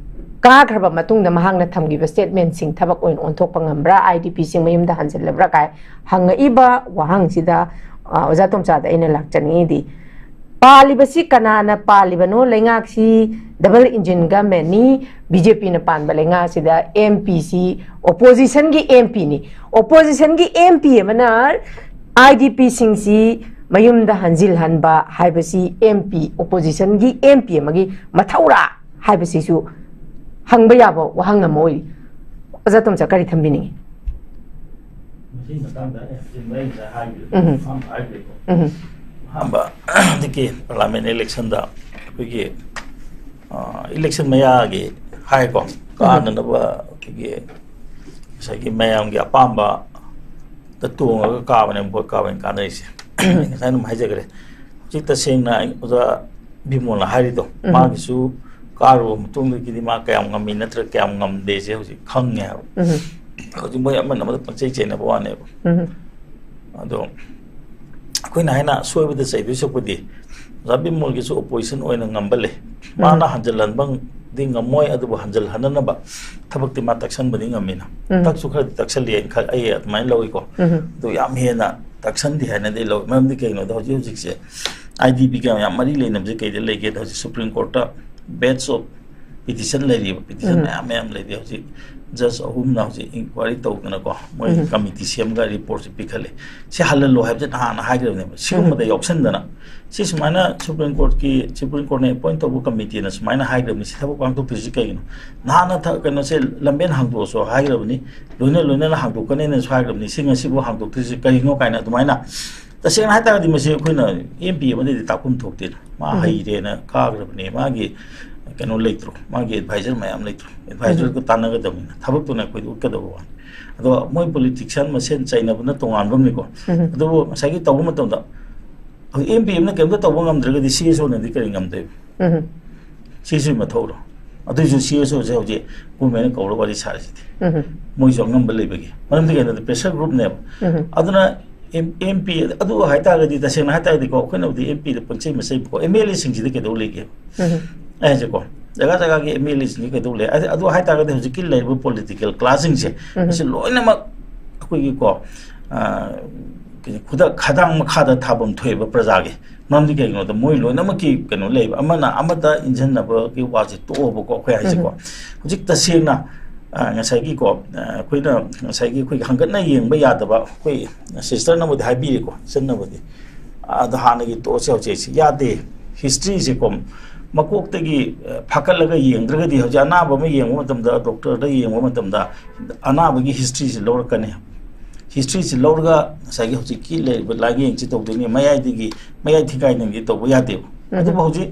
ꯀꯥꯈ꯭ꯔꯕ ꯃꯇꯨꯡꯗ ꯃꯍꯥꯛꯅ ꯊꯝꯈꯤꯕ ꯁ꯭ꯇꯦꯠꯃꯦꯟꯁꯤꯡ ꯊꯕꯛ ꯑꯣꯏꯅ ꯑꯣꯟꯊꯣꯛꯄ ꯉꯝꯕ꯭ꯔꯥ, ꯑꯥꯏ ꯗꯤ ꯄꯤꯁꯤꯡ ꯃꯌꯨꯝꯗ ꯍꯟꯖꯤꯜꯂꯕ꯭ꯔꯥ ꯀꯥꯏ ꯍꯪꯉꯛꯏꯕ ꯋꯥꯍꯪꯁꯤꯗ, ꯑ, ꯑꯣꯖꯥ ꯇꯣꯝꯆꯥꯗ ꯑꯩꯅ ꯂꯥꯛꯆꯅꯤꯡꯉꯤꯗꯤ, ꯄꯥꯜꯂꯤꯕꯁꯤ ꯀꯅꯥꯅ ꯄꯥꯜꯂꯤꯕꯅꯣ? ꯂꯩꯉꯥꯛꯁꯤ ꯗꯕꯜ ꯏꯟꯖꯤꯟ ꯒꯃꯦꯟꯅꯤ, ꯕꯤ ꯖꯦ ꯄꯤꯅ ꯄꯥꯟꯕ ꯂꯩꯉꯥꯛꯁꯤꯗ ꯑꯦꯝ ꯄꯤꯁꯤ ꯑꯣꯄꯣꯖꯤꯁꯟꯒꯤ ꯑꯦꯝ ꯄꯤꯅꯤ꯫ ꯑꯣꯄꯣꯖꯤꯁꯟꯒꯤ ꯑꯦꯝ ꯄꯤ ꯑꯃꯅ ꯑꯥꯏ ꯗꯤ ꯄꯤꯁꯤꯡꯁꯤ ꯃꯌꯨꯝꯗ ꯍꯟꯖꯤꯜꯍꯟꯕ ꯍꯥꯏꯕꯁꯤ ꯑꯦꯝ ꯄꯤ, ꯑꯣꯄꯣꯖꯤꯁꯟꯒꯤ ꯑꯦꯝ ꯄꯤ ꯑꯃꯒꯤ ꯃꯊꯧꯔꯥ ꯍꯥꯏꯕꯁꯤꯁꯨ ꯍꯪꯕ ꯌꯥꯕ ꯋꯥꯍꯪ ꯑꯃ ꯑꯣꯏꯔꯤ꯫ ꯑꯣꯖꯥ ꯇꯣꯝꯆꯥ, ꯀꯔꯤ ꯊꯝꯕꯤꯅꯤꯡꯉꯤ? ꯃꯁꯤꯒꯤ ꯃꯇꯥꯡꯗ ꯑꯩ ꯍꯧꯖꯤꯛ ꯑꯩ ꯉꯁꯥꯏ ꯍꯥꯏꯈ꯭ꯔꯦ, ꯎꯝ꯫ ꯑꯍꯥꯟꯕ ꯍꯥꯏꯈ꯭ꯔꯦꯀꯣ꯫ ꯎꯝ꯫ ꯑꯍꯥꯟꯕ ꯍꯟꯗꯛꯀꯤ ꯄꯥꯔꯂꯤꯌꯥꯃꯦꯟ ꯏꯂꯦꯛꯁꯟꯗ ꯑꯩꯈꯣꯏꯒꯤ, ꯑ, ꯏꯂꯦꯛꯁꯟ ꯃꯌꯥꯒꯤ ꯍꯥꯏꯀꯣ, ꯀꯥꯅꯅꯕ ꯑꯩꯈꯣꯏꯒꯤ ꯉꯁꯥꯏꯒꯤ ꯃꯌꯥꯝꯒꯤ ꯑꯄꯥꯝꯕꯗ ꯇꯣꯡꯉꯒ ꯀꯥꯕꯅꯦ, ꯚꯣꯠ ꯀꯥꯕꯅ ꯀꯥꯟꯅꯔꯤꯁꯦ꯫ ꯑꯩ ꯉꯁꯥꯏ ꯑꯗꯨꯝ ꯍꯥꯏꯖꯈ꯭ꯔꯦ꯫ ꯍꯧꯖꯤꯛ ꯇꯁꯦꯡꯅ ꯑꯩ ꯑꯣꯖꯥ ꯕꯤꯃꯣꯜꯅ ꯍꯥꯏꯔꯤꯗꯣ, ꯎꯝ꯫ ꯃꯥꯒꯤꯁꯨ ꯀꯥꯔꯨꯕ ꯃꯇꯨꯡꯗꯒꯤꯗꯤ ꯃꯥ ꯀꯌꯥꯝ ꯉꯝꯃꯤ ꯅꯠꯇ꯭ꯔꯒ ꯀꯌꯥꯝ ꯉꯝꯗꯦꯁꯦ ꯍꯧꯖꯤꯛ ꯈꯪꯉꯦ ꯍꯥꯏꯕ꯫ ꯎꯝ꯫ ꯍꯧꯖꯤꯛ ꯃꯣꯏ ꯑꯃꯅ ꯑꯃꯗ ꯄꯪꯆꯩ ꯆꯩꯅꯕ ꯋꯥꯅꯦꯕ꯫ ꯎꯝ꯫ ꯑꯗꯣ ꯑꯩꯈꯣꯏꯅ ꯍꯥꯏꯅ ꯑꯁꯣꯏꯕꯗ ꯆꯩꯗꯣꯏ ꯁꯔꯨꯛꯄꯨꯗꯤ, ꯑꯣꯖꯥ ꯕꯤꯃꯣꯜꯒꯤꯁꯨ ꯑꯣꯄꯣꯖꯤꯁꯟ ꯑꯣꯏꯅ ꯉꯝꯕ ꯂꯩ꯫ ꯃꯥꯅ ꯎꯝ꯫ ꯍꯟꯖꯤꯜꯍꯟꯕꯗꯤ ꯉꯝꯃꯣꯏ, ꯑꯗꯨꯕꯨ ꯍꯟꯖꯤꯜꯍꯟꯅꯅꯕ ꯊꯕꯛꯇꯤ ꯃꯥ ꯇꯛꯁꯟꯕꯗꯤ ꯉꯝꯃꯤꯅ꯫ ꯎꯝ꯫ ꯇꯛꯁꯨ ꯈꯔꯗꯤ ꯇꯛꯁꯜꯂꯤ ꯍꯥꯏꯅ ꯈꯜ-, ꯑꯩ ꯑꯗꯨꯃꯥꯏꯅ ꯂꯧꯏꯀꯣ꯫ ꯎꯝ꯫ ꯑꯗꯨ ꯌꯥꯝ ꯍꯦꯟꯅ ꯇꯛꯁꯟꯗꯦ ꯍꯥꯏꯅꯗꯤ ꯂꯧꯏ꯫ ꯃꯔꯝꯗꯤ ꯀꯩꯒꯤꯅꯣꯗ ꯍꯧꯖꯤꯛ ꯍꯧꯖꯤꯛꯁꯦ ꯑꯥꯏ ꯗꯤ ꯄꯤꯒ ꯌꯥꯝ ꯃꯔꯤ ꯂꯩꯅꯕꯁꯦ ꯀꯩꯗ ꯂꯩꯒꯦꯗ, ꯍꯧꯖꯤꯛ ꯁꯨꯄ꯭ꯔꯤꯝ ꯀꯣꯔꯠꯇ batch of petition ꯂꯩꯔꯤꯕ, petition ꯎꯝ꯫ ꯃꯌꯥꯝ ꯃꯌꯥꯝ ꯂꯩꯔꯤ꯫ ꯍꯧꯖꯤꯛ ꯖꯖ ꯑꯍꯨꯝꯅ ꯍꯧꯖꯤꯛ inquiry ꯇꯧꯗꯅꯀꯣ, ꯃꯣꯏ ꯎꯝ꯫ ꯀꯃꯤꯇꯤ ꯁꯦꯝꯒ ꯔꯤꯄꯣꯔꯠꯁꯦ ꯄꯤꯈꯠꯂꯦ꯫ ꯁꯤ ꯍꯜꯍꯜꯂꯣ ꯍꯥꯏꯕꯁꯦ ꯅꯍꯥꯟꯅ ꯍꯥꯏꯈ꯭ꯔꯕꯅꯦꯕ꯫ ꯁꯤꯒꯨꯝꯕꯗ ꯎꯝ꯫ ꯌꯥꯎꯁꯟꯗꯅ, ꯁꯤ ꯁꯨꯃꯥꯏꯅ ꯁꯨꯄ꯭ꯔꯤꯝ ꯀꯣꯔꯠꯀꯤ, ꯁꯨꯄ꯭ꯔꯤꯝ ꯀꯣꯔꯠꯅ ꯑꯦꯄꯣꯏꯟ ꯇꯧꯕ ꯀꯃꯤꯇꯤꯅ ꯁꯨꯃꯥꯏꯅ ꯍꯥꯏꯈ꯭ꯔꯕꯅꯤ, ꯁꯤ ꯊꯕꯛ ꯄꯥꯡꯊꯣꯛꯇ꯭ꯔꯤꯁꯤ ꯀꯩꯒꯤꯅꯣ? ꯅꯍꯥꯟꯅ ꯊ-, ꯀꯩꯅꯣꯁꯦ ꯂꯝꯕꯦꯟ ꯍꯥꯡꯗꯣꯛꯑꯁꯨ ꯍꯥꯏꯈ꯭ꯔꯕꯅꯤ, ꯂꯣꯏꯅ ꯂꯣꯏꯅꯅ ꯍꯥꯡꯗꯣꯛꯀꯅꯤꯅꯁꯨ ꯍꯥꯏꯈ꯭ꯔꯕꯅꯤ, ꯁꯤ ꯉꯁꯤꯐꯥꯎ ꯍꯥꯡꯗꯣꯛꯇ꯭ꯔꯤꯁꯤ ꯀꯔꯤꯅꯣ ꯀꯥꯏꯅ ꯑꯗꯨꯃꯥꯏꯅ꯫ ꯇꯁꯦꯡꯅ ꯍꯥꯏꯇꯥꯔꯒꯗꯤ ꯃꯁꯤ ꯑꯩꯈꯣꯏꯅ ꯑꯦꯝ ꯄꯤ ꯑꯃꯗꯗꯤ ꯇꯥꯛꯐꯝ ꯊꯣꯛꯇꯦꯗ꯫ ꯃꯥ ꯎꯝ꯫ ꯍꯩꯔꯦꯅ ꯀꯥꯈ꯭ꯔꯕꯅꯦ꯫ ꯃꯥꯒꯤ ꯀꯩꯅꯣ ꯂꯩꯇ꯭ꯔꯣ, ꯃꯥꯒꯤ ꯑꯦꯗꯚꯥꯏꯖꯔ ꯃꯌꯥꯝ ꯂꯩꯇ꯭ꯔꯣ? ꯑꯦꯗꯚꯥꯏꯖꯔꯒ ꯇꯥꯟꯅꯒꯗꯕꯅꯤꯅ ꯊꯕꯛꯇꯨꯅ ꯑꯩꯈꯣꯏꯗ ꯎꯠꯀꯗꯕ ꯋꯥꯅꯤ꯫ ꯑꯗꯣ ꯃꯣꯏ ꯄꯣꯂꯤꯇꯤꯛꯁꯤꯌꯥꯟ ꯃꯁꯦꯟ ꯆꯩꯅꯕꯅ ꯇꯣꯉꯥꯟꯕ ꯑꯃꯅꯤꯀꯣ꯫ ꯑꯗꯨꯕꯨ ꯉꯁꯥꯏꯒꯤ ꯇꯧꯕ ꯃꯇꯝꯗ ꯍꯧꯖꯤꯛ ꯑꯦꯝ ꯄꯤ ꯑꯦꯝꯅ ꯀꯩꯝꯇ ꯇꯧꯕ ꯉꯝꯗ꯭ꯔꯒꯗꯤ ꯁꯤ ꯑꯦꯁ ꯑꯣꯅꯗꯤ ꯀꯔꯤ ꯉꯝꯗꯣꯏꯕ? ꯁꯤ ꯑꯦꯁ ꯑꯣꯒꯤ ꯃꯊꯧꯔꯣ? ꯑꯗꯨꯏꯁꯨ ꯁꯤ ꯑꯦꯁ ꯑꯣꯁꯦ ꯍꯧꯖꯤꯛ ꯒꯣꯔꯃꯦꯟꯅ ꯀꯧꯔꯒ ꯋꯥꯔꯤ ꯁꯥꯔꯤꯁꯤꯗꯤ ꯃꯣꯏꯁꯨ ꯑꯉꯝꯕ ꯂꯩꯕꯒꯤ꯫ ꯃꯔꯝꯗꯤ ꯀꯩꯅꯣꯗ ꯄ꯭ꯔꯦꯁꯔ ꯒ꯭ꯔꯨꯞꯅꯦꯕ꯫ ꯑꯗꯨꯅ ꯑꯦꯝ ꯄꯤ ꯑꯗꯨ ꯍꯥꯏꯇꯥꯔꯒꯗꯤ, ꯇꯁꯦꯡꯅ ꯍꯥꯏꯇꯥꯔꯒꯗꯤꯀꯣ, ꯑꯩꯈꯣꯏꯅꯕꯨꯗꯤ ꯑꯦꯝ ꯄꯤꯗ ꯄꯨꯟꯆꯩ ꯃꯆꯩꯕꯀꯣ, ꯑꯦꯝ ꯑꯦꯜ ꯑꯦꯁꯤꯡꯁꯤꯗ ꯀꯩꯗꯧ ꯂꯩꯒꯦ? ꯑꯩ ꯍꯥꯏꯁꯦꯀꯣ, ꯖꯒꯥ ꯖꯒꯥꯒꯤ ꯑꯦꯝ ꯑꯦꯜ ꯑꯦꯁꯤꯡꯁꯤ ꯀꯩꯗꯧ ꯂꯩ? ꯑꯗꯨ, ꯑꯗꯨ ꯍꯥꯏꯇꯥꯔꯒꯗꯤ ꯍꯧꯖꯤꯛꯀꯤ ꯂꯩꯔꯤꯕ ꯄꯣꯂꯤꯇꯤꯀꯦꯜ ꯀ꯭ꯂꯥꯁꯁꯤꯡꯁꯦ, ꯃꯁꯤ ꯂꯣꯏꯅꯃꯛ ꯑꯩꯈꯣꯏꯒꯤꯀꯣ, ꯑ, ꯀꯩ-, ꯈꯨꯗꯛ ꯈꯗꯥꯡ ꯃꯈꯥꯗ ꯊꯥꯐꯝ ꯊꯣꯛꯑꯦꯕ ꯄ꯭ꯔꯖꯥꯒꯤ꯫ ꯃꯔꯝꯗꯤ ꯀꯩꯒꯤꯅꯣꯗ ꯃꯣꯏ ꯂꯣꯏꯅꯃꯛꯀꯤ ꯀꯩꯅꯣ ꯂꯩꯕ, ꯑꯃꯅ ꯑꯃꯗ ꯏꯟꯖꯟꯅꯕꯒꯤ ꯋꯥꯁꯦ ꯇꯣꯛꯑꯣꯕꯀꯣ, ꯑꯩꯈꯣꯏ ꯍꯥꯏꯁꯦꯀꯣ꯫ ꯍꯧꯖꯤꯛ ꯇꯁꯦꯡꯅ, ꯑ, ꯉꯁꯥꯏꯒꯤꯀꯣ, ꯑ, ꯑꯩꯈꯣꯏꯅ ꯉꯁꯥꯏꯒꯤ ꯑꯩꯈꯣꯏꯒꯤ ꯍꯪꯒꯠꯅ ꯌꯦꯡꯕ ꯌꯥꯗꯕ, ꯑꯩꯈꯣꯏ ꯁꯤꯁꯇꯔꯅꯕꯨꯗꯤ ꯍꯥꯏꯕꯤꯔꯦꯀꯣ, ꯏꯆꯟꯅꯕꯨꯗꯤ꯫ ꯑꯗꯣ ꯍꯥꯟꯅꯒꯤ ꯇꯣꯛꯑꯁꯦ ꯍꯧꯖꯤꯛꯁꯦ ꯌꯥꯗꯦ꯫ ꯍꯤꯁꯇ꯭ꯔꯤꯁꯦꯀꯣ, ꯃꯀꯣꯛꯇꯒꯤ, ꯑ, ꯐꯥꯀꯠꯂꯒ ꯌꯦꯡꯗ꯭ꯔꯒꯗꯤ, ꯍꯧꯖꯤꯛ ꯑꯅꯥꯕ ꯑꯃ ꯌꯦꯡꯕ ꯃꯇꯝꯗ, ꯗꯣꯛꯇꯔꯗ ꯌꯦꯡꯕ ꯃꯇꯝꯗ, ꯑꯅꯥꯕꯒꯤ ꯍꯤꯁꯇ꯭ꯔꯤꯁꯤ ꯂꯧꯔꯛꯀꯅꯤ꯫ ꯍꯤꯁꯇ꯭ꯔꯤꯁꯤ ꯂꯧꯔꯒ ꯉꯁꯥꯏꯒꯤ ꯍꯧꯖꯤꯛꯀꯤ ꯂꯩꯔꯤꯕ ꯂꯥꯏꯌꯦꯡꯁꯤ ꯇꯧꯗꯣꯏꯅꯤ, ꯃꯌꯥꯏꯗꯒꯤ, ꯃꯌꯥꯏ ꯊꯤꯒꯥꯏꯅꯒꯤ ꯇꯧꯕ ꯌꯥꯗꯦꯕ꯫ ꯑꯗꯨꯕꯨ ꯍꯧꯖꯤꯛ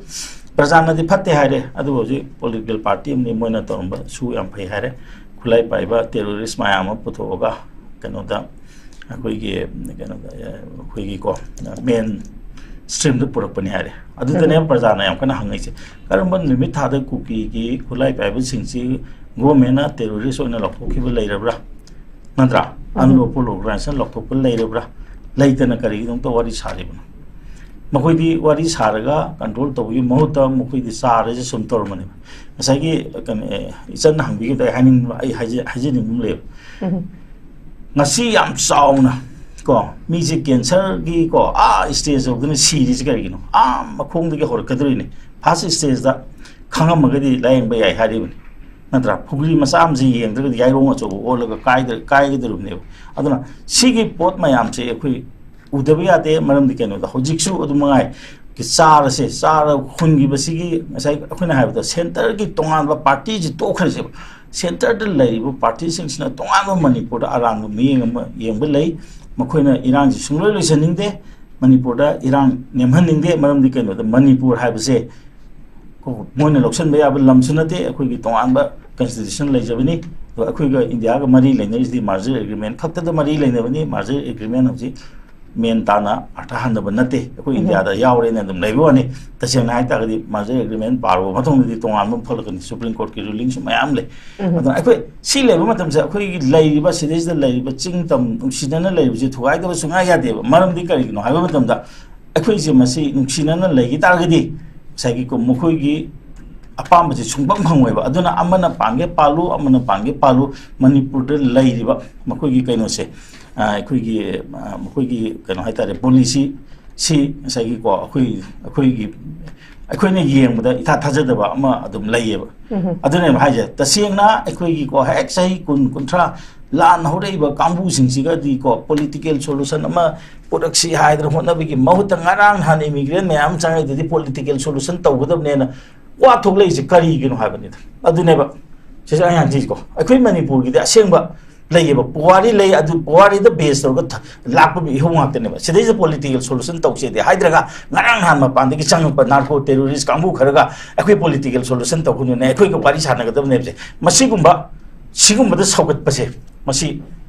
ꯄ꯭ꯔꯖꯥꯅꯗꯤ ꯐꯠꯇꯦ ꯍꯥꯏꯔꯦ, ꯑꯗꯨꯕꯨ ꯍꯧꯖꯤꯛ ꯄꯣꯂꯤꯇꯤꯀꯦꯜ ꯄꯥꯔꯇꯤ ꯑꯃꯅꯤ, ꯃꯣꯏꯅ ꯇꯧꯔꯝꯕ ꯁꯨ ꯌꯥꯝ ꯐꯩ ꯍꯥꯏꯔꯦ꯫ ꯈꯨꯠꯂꯥꯏ ꯄꯥꯏꯕ ꯇꯦꯔꯣꯔꯤꯁ ꯃꯌꯥꯝ ꯑꯃ ꯄꯨꯊꯣꯛꯑꯒ ꯀꯩꯅꯣꯗ ꯑꯩꯈꯣꯏꯒꯤ, ꯀꯩꯅꯣꯗ, ꯑꯩꯈꯣꯏꯒꯤꯀꯣ, ꯃꯦꯟ ꯁ꯭ꯇ꯭ꯔꯤꯝꯗ ꯄꯨꯔꯛꯄꯅꯤ ꯍꯥꯏꯔꯦ꯫ ꯑꯗꯨꯗꯅꯦ ꯄ꯭ꯔꯖꯥꯅ ꯌꯥꯝ ꯀꯟꯅ ꯍꯪꯉꯛꯏꯁꯦ, ꯀꯔꯝꯕ ꯅꯨꯃꯤꯠ ꯊꯥꯗ ꯀꯨꯀꯤꯒꯤ ꯈꯨꯠꯂꯥꯏ ꯄꯥꯏꯕꯁꯤꯡꯁꯤ ꯒꯣꯔꯃꯦꯟꯅ ꯇꯦꯔꯣꯔꯤꯁ ꯑꯣꯏꯅ ꯂꯥꯎꯊꯣꯛꯈꯤꯕ ꯂꯩꯔꯕ꯭ꯔꯥ? ꯅꯠꯇ꯭ꯔꯥ? ꯑꯟꯂꯣꯐꯨꯜ ꯑꯣꯔꯒꯅꯥꯏꯖꯦꯁꯟ ꯂꯧꯊꯣꯛꯄ ꯂꯩꯔꯕ꯭ꯔꯥ? ꯂꯩꯇꯅ ꯀꯔꯤꯒꯤꯗꯃꯛꯇ ꯋꯥꯔꯤ ꯁꯥꯔꯤꯕꯅꯣ? ꯃꯈꯣꯏꯗꯤ ꯋꯥꯔꯤ ꯁꯥꯔꯒ ꯀꯟꯇ꯭ꯔꯣꯜ ꯇꯧꯕꯒꯤ ꯃꯍꯨꯠꯇ ꯃꯈꯣꯏꯗꯤ ꯆꯥꯔꯁꯦ ꯁꯨꯝ ꯇꯧꯔꯝꯕꯅꯦꯕ꯫ ꯉꯁꯥꯏꯒꯤ, ꯀꯩꯅꯣ, ꯑꯦ, ꯏꯆꯟꯅ ꯍꯪꯕꯤꯈꯤꯕꯗ ꯑꯩ ꯍꯥꯏꯅꯤꯡꯕ, ꯑꯩ ꯍꯥꯏꯖ-, ꯍꯥꯏꯖꯅꯤꯡꯕ ꯑꯃ ꯂꯩꯌꯦꯕ꯫ ꯉꯁꯤ ꯌꯥꯝ ꯆꯥꯎꯅ ꯀꯣ, ꯃꯤꯁꯦ ꯀꯦꯟꯁꯔꯒꯤ ꯀꯣ, ꯑꯥ ꯁ꯭ꯇꯦꯖ ꯌꯧꯗꯅ ꯁꯤꯔꯤꯁꯦ ꯀꯔꯤꯒꯤꯅꯣ? ꯑꯥ ꯃꯈꯣꯡꯗꯒꯤ ꯍꯧꯔꯛꯀꯗꯣꯔꯤꯅꯦ꯫ ꯐꯥꯔꯁ ꯁ꯭ꯇꯦꯖꯇ ꯈꯪꯉꯝꯃꯒꯗꯤ ꯂꯥꯌꯦꯡꯕ ꯌꯥꯏ ꯍꯥꯏꯔꯤꯕꯅꯤ꯫ ꯅꯠꯇ꯭ꯔꯥ? ꯐꯨꯒ꯭ꯔꯤ ꯃꯆꯥ ꯑꯃꯁꯤ ꯌꯦꯡꯗ꯭ꯔꯒꯗꯤ ꯌꯥꯏꯔꯣꯡ ꯑꯆꯧꯕ ꯑꯣꯜꯂꯒ ꯀꯥꯏꯗ-, ꯀꯥꯏꯒꯗꯧꯔꯤꯕꯅꯦꯕ꯫ ꯑꯗꯨꯅ ꯁꯤꯒꯤ ꯄꯣꯠ ꯃꯌꯥꯝꯁꯦ ꯑꯩꯈꯣꯏ ꯎꯗꯕ ꯌꯥꯗꯦ꯫ ꯃꯔꯝꯗꯤ ꯀꯩꯅꯣꯗ ꯍꯧꯖꯤꯛꯁꯨ ꯑꯗꯨꯝ ꯃꯉꯥꯏ, ꯆꯥꯔꯁꯦ, ꯆꯥꯔ ꯍꯨꯟꯈꯤꯕꯁꯤꯒꯤ ꯉꯁꯥꯏ ꯑꯩꯈꯣꯏꯅ ꯍꯥꯏꯕꯗꯣ ꯁꯦꯟꯇꯔꯒꯤ ꯇꯣꯉꯥꯟꯕ ꯄꯥꯔꯇꯤꯁꯤ ꯇꯣꯛꯈ꯭ꯔꯁꯦꯕ꯫ ꯁꯦꯟꯇꯔꯗ ꯂꯩꯔꯤꯕ ꯄꯥꯔꯇꯤꯁꯤꯡꯁꯤꯅ ꯇꯣꯉꯥꯟꯕ ꯃꯅꯤꯄꯨꯔꯗ ꯑꯔꯥꯟꯕ ꯃꯤꯠꯌꯦꯡ ꯑꯃ ꯌꯦꯡꯕ ꯂꯩ꯫ ꯃꯈꯣꯏꯅ ꯏꯔꯥꯡꯁꯤ ꯁꯨꯡꯂꯣꯏ ꯂꯣꯏꯁꯤꯟꯅꯤꯡꯗꯦ, ꯃꯅꯤꯄꯨꯔꯗ ꯏꯔꯥꯡ ꯅꯦꯝꯍꯟꯅꯤꯡꯗꯦ꯫ ꯃꯔꯝꯗꯤ ꯀꯩꯅꯣꯗ ꯃꯅꯤꯄꯨꯔ ꯍꯥꯏꯕꯁꯦ ꯃꯣꯏꯅ ꯂꯧꯁꯤꯟꯕ ꯌꯥꯕ ꯂꯝꯁꯨ ꯅꯠꯇꯦ꯫ ꯑꯩꯈꯣꯏꯒꯤ ꯇꯣꯉꯥꯟꯕ ꯀꯟꯁꯇꯤꯇ꯭ꯌꯨꯁꯟ ꯂꯩꯖꯕꯅꯤ꯫ ꯑꯗꯨꯒ ꯑꯩꯈꯣꯏꯒ ꯏꯟꯗꯤꯌꯥꯒ ꯃꯔꯤ ꯂꯩꯅꯔꯤꯁꯤꯗꯤ ꯃꯥꯔꯖꯔ ꯑꯦꯒ꯭ꯔꯤꯃꯦꯟ ꯈꯛꯇꯗ ꯃꯔꯤ ꯂꯩꯅꯕꯅꯤ꯫ ꯃꯥꯔꯖꯔ ꯑꯦꯒ꯭ꯔꯤꯃꯦꯟ ꯍꯧꯖꯤꯛ ꯃꯦꯟ ꯇꯥꯅ ꯑꯥꯔꯊ ꯍꯟꯗꯕ ꯅꯠꯇꯦ꯫ ꯑꯩꯈꯣꯏ ꯎꯝ꯫ ꯏꯟꯗꯤꯌꯥꯗ ꯌꯥꯎꯔꯦꯅ ꯑꯗꯨꯝ ꯂꯩꯕ ꯋꯥꯅꯤ꯫ ꯇꯁꯦꯡꯅ ꯍꯥꯏ ꯇꯥꯔꯒꯗꯤ ꯃꯥꯔꯖꯔ ꯑꯦꯒ꯭ꯔꯤꯃꯦꯟ ꯄꯥꯔꯨꯕ ꯃꯇꯨꯡꯗꯗꯤ ꯇꯣꯉꯥꯟꯕ ꯑꯃ ꯊꯣꯛꯂꯛꯀꯅꯤ꯫ ꯁꯨꯄ꯭ꯔꯤꯝ ꯀꯣꯔꯠꯀꯤ ꯔꯨꯂꯤꯡꯁꯨ ꯃꯌꯥꯝ ꯂꯩ꯫ ꯎꯝ꯫ ꯑꯗꯨꯅ ꯑꯩꯈꯣꯏ ꯁꯤ ꯂꯩꯕ ꯃꯇꯝꯁꯦ ꯑꯩꯈꯣꯏꯒꯤ ꯂꯩꯔꯤꯕ, ꯁꯤꯗꯩꯁꯤꯗ ꯂꯩꯔꯤꯕ ꯆꯤꯡ ꯇꯝ ꯅꯨꯡꯁꯤꯅꯅ ꯂꯩꯕꯁꯦ ꯊꯨꯒꯥꯏꯗꯕ ꯁꯨꯡꯌꯥ ꯌꯥꯗꯦꯕ꯫ ꯃꯔꯝꯗꯤ ꯀꯔꯤꯒꯤꯅꯣ ꯍꯥꯏꯕ ꯃꯇꯝꯗ ꯑꯩꯈꯣꯏꯁꯦ ꯃꯁꯤ ꯅꯨꯡꯁꯤꯅꯅ ꯂꯩꯈꯤ ꯇꯥꯔꯒꯗꯤ ꯉꯁꯥꯏꯒꯤ ꯀꯣ-, ꯃꯈꯣꯏꯒꯤ ꯑꯄꯥꯝꯕꯁꯦ ꯁꯨꯡꯐꯪ ꯐꯪꯉꯣꯏꯕ꯫ ꯑꯗꯨꯅ ꯑꯃꯅ ꯄꯥꯟꯒꯦ ꯄꯥꯜꯂꯨ, ꯑꯃꯅ ꯄꯥꯟꯒꯦ ꯄꯥꯜꯂꯨ, ꯃꯅꯤꯄꯨꯔꯗ ꯂꯩꯔꯤꯕ ꯃꯈꯣꯏꯒꯤ ꯀꯩꯅꯣꯁꯦ, ꯑ, ꯑꯩꯈꯣꯏꯒꯤ, ꯑ, ꯃꯈꯣꯏꯒꯤ ꯀꯩꯅꯣ ꯍꯥꯏꯇꯥꯔꯦ, ꯄꯣꯂꯤꯁꯤ ꯁꯤ ꯉꯁꯥꯏꯒꯤꯀꯣ ꯑꯩꯈꯣꯏ, ꯑꯩꯈꯣꯏꯒꯤ, ꯑꯩꯈꯣꯏꯅ ꯌꯦꯡꯕꯗ ꯏꯊꯥ ꯊꯥꯖꯗꯕ ꯑꯃ ꯑꯗꯨꯝ ꯂꯩꯌꯦꯕ꯫ ꯎꯝ꯫ ꯑꯗꯨꯅꯦꯕ ꯍꯥꯏꯁꯦ, ꯇꯁꯦꯡꯅ ꯑꯩꯈꯣꯏꯒꯤꯀꯣ ꯍꯦꯛ ꯆꯍꯤ ꯀꯨꯟ, ꯀꯨꯟꯊ꯭ꯔꯥ ꯂꯥꯟ ꯍꯧꯔꯛꯏꯕ ꯀꯥꯡꯕꯨꯁꯤꯡꯁꯤꯒꯗꯤꯀꯣ ꯄꯣꯂꯤꯇꯤꯀꯦꯜ ꯁꯣꯂꯨꯁꯟ ꯑꯃ ꯄꯨꯔꯛꯁꯤ ꯍꯥꯏꯗꯅ ꯍꯣꯠꯅꯕꯒꯤ ꯃꯍꯨꯠꯇ ꯉꯔꯥꯡ ꯅꯍꯥꯟ ꯏꯃꯤꯒ꯭ꯔꯦꯟ ꯃꯌꯥꯝ ꯆꯪꯉꯛꯏꯗꯨꯗꯤ ꯄꯣꯂꯤꯇꯤꯀꯦꯜ ꯁꯣꯂꯨꯁꯟ ꯇꯧꯒꯗꯕꯅꯦꯅ ꯋꯥ ꯊꯣꯛꯂꯛꯏꯁꯦ ꯀꯔꯤꯒꯤꯅꯣ ꯍꯥꯏꯕꯅꯤꯗ꯫ ꯑꯗꯨꯅꯦꯕ ꯁꯤꯁꯦ ꯑꯩꯅ ꯍꯥꯏꯅꯤꯡꯉꯤꯁꯦꯀꯣ꯫ ꯑꯩꯈꯣꯏ ꯃꯅꯤꯄꯨꯔꯒꯤꯗꯤ ꯑꯁꯦꯡꯕ ꯂꯩꯌꯦꯕ, ꯄꯨꯋꯥꯔꯤ ꯂꯩ, ꯑꯗꯨ ꯄꯨꯋꯥꯔꯤꯗ ꯕꯦꯁ ꯇꯧꯔꯒ ꯊ-, ꯂꯥꯛꯄ ꯏꯍꯧ ꯉꯥꯛꯇꯅꯦꯕ꯫ ꯁꯤꯗꯩꯁꯤꯗ ꯄꯣꯂꯤꯇꯤꯀꯦꯜ ꯁꯣꯂꯨꯁꯟ ꯇꯧꯁꯦꯗꯤ ꯍꯥꯏꯗ꯭ꯔꯒ ꯉꯔꯥꯡ ꯅꯍꯥꯟ ꯃꯄꯥꯟꯗꯒꯤ ꯆꯪꯉꯛꯄ ꯅꯥꯔꯀꯣ ꯇꯦꯔꯣꯔꯤꯁ ꯀꯥꯡꯕꯨ ꯈꯔꯒ ꯑꯩꯈꯣꯏ ꯄꯣꯂꯤꯇꯤꯀꯦꯜ ꯁꯣꯂꯨꯁꯟ ꯇꯧꯒꯅꯨꯅꯦ, ꯑꯩꯈꯣꯏꯒ ꯋꯥꯔꯤ ꯁꯥꯟꯅꯒꯗꯕꯅꯦꯕꯁꯦ꯫ ꯃꯁꯤꯒꯨꯝꯕ, ꯁꯤꯒꯨꯝꯕꯗ ꯁꯧꯒꯠꯄꯁꯦ, ꯃꯁꯤ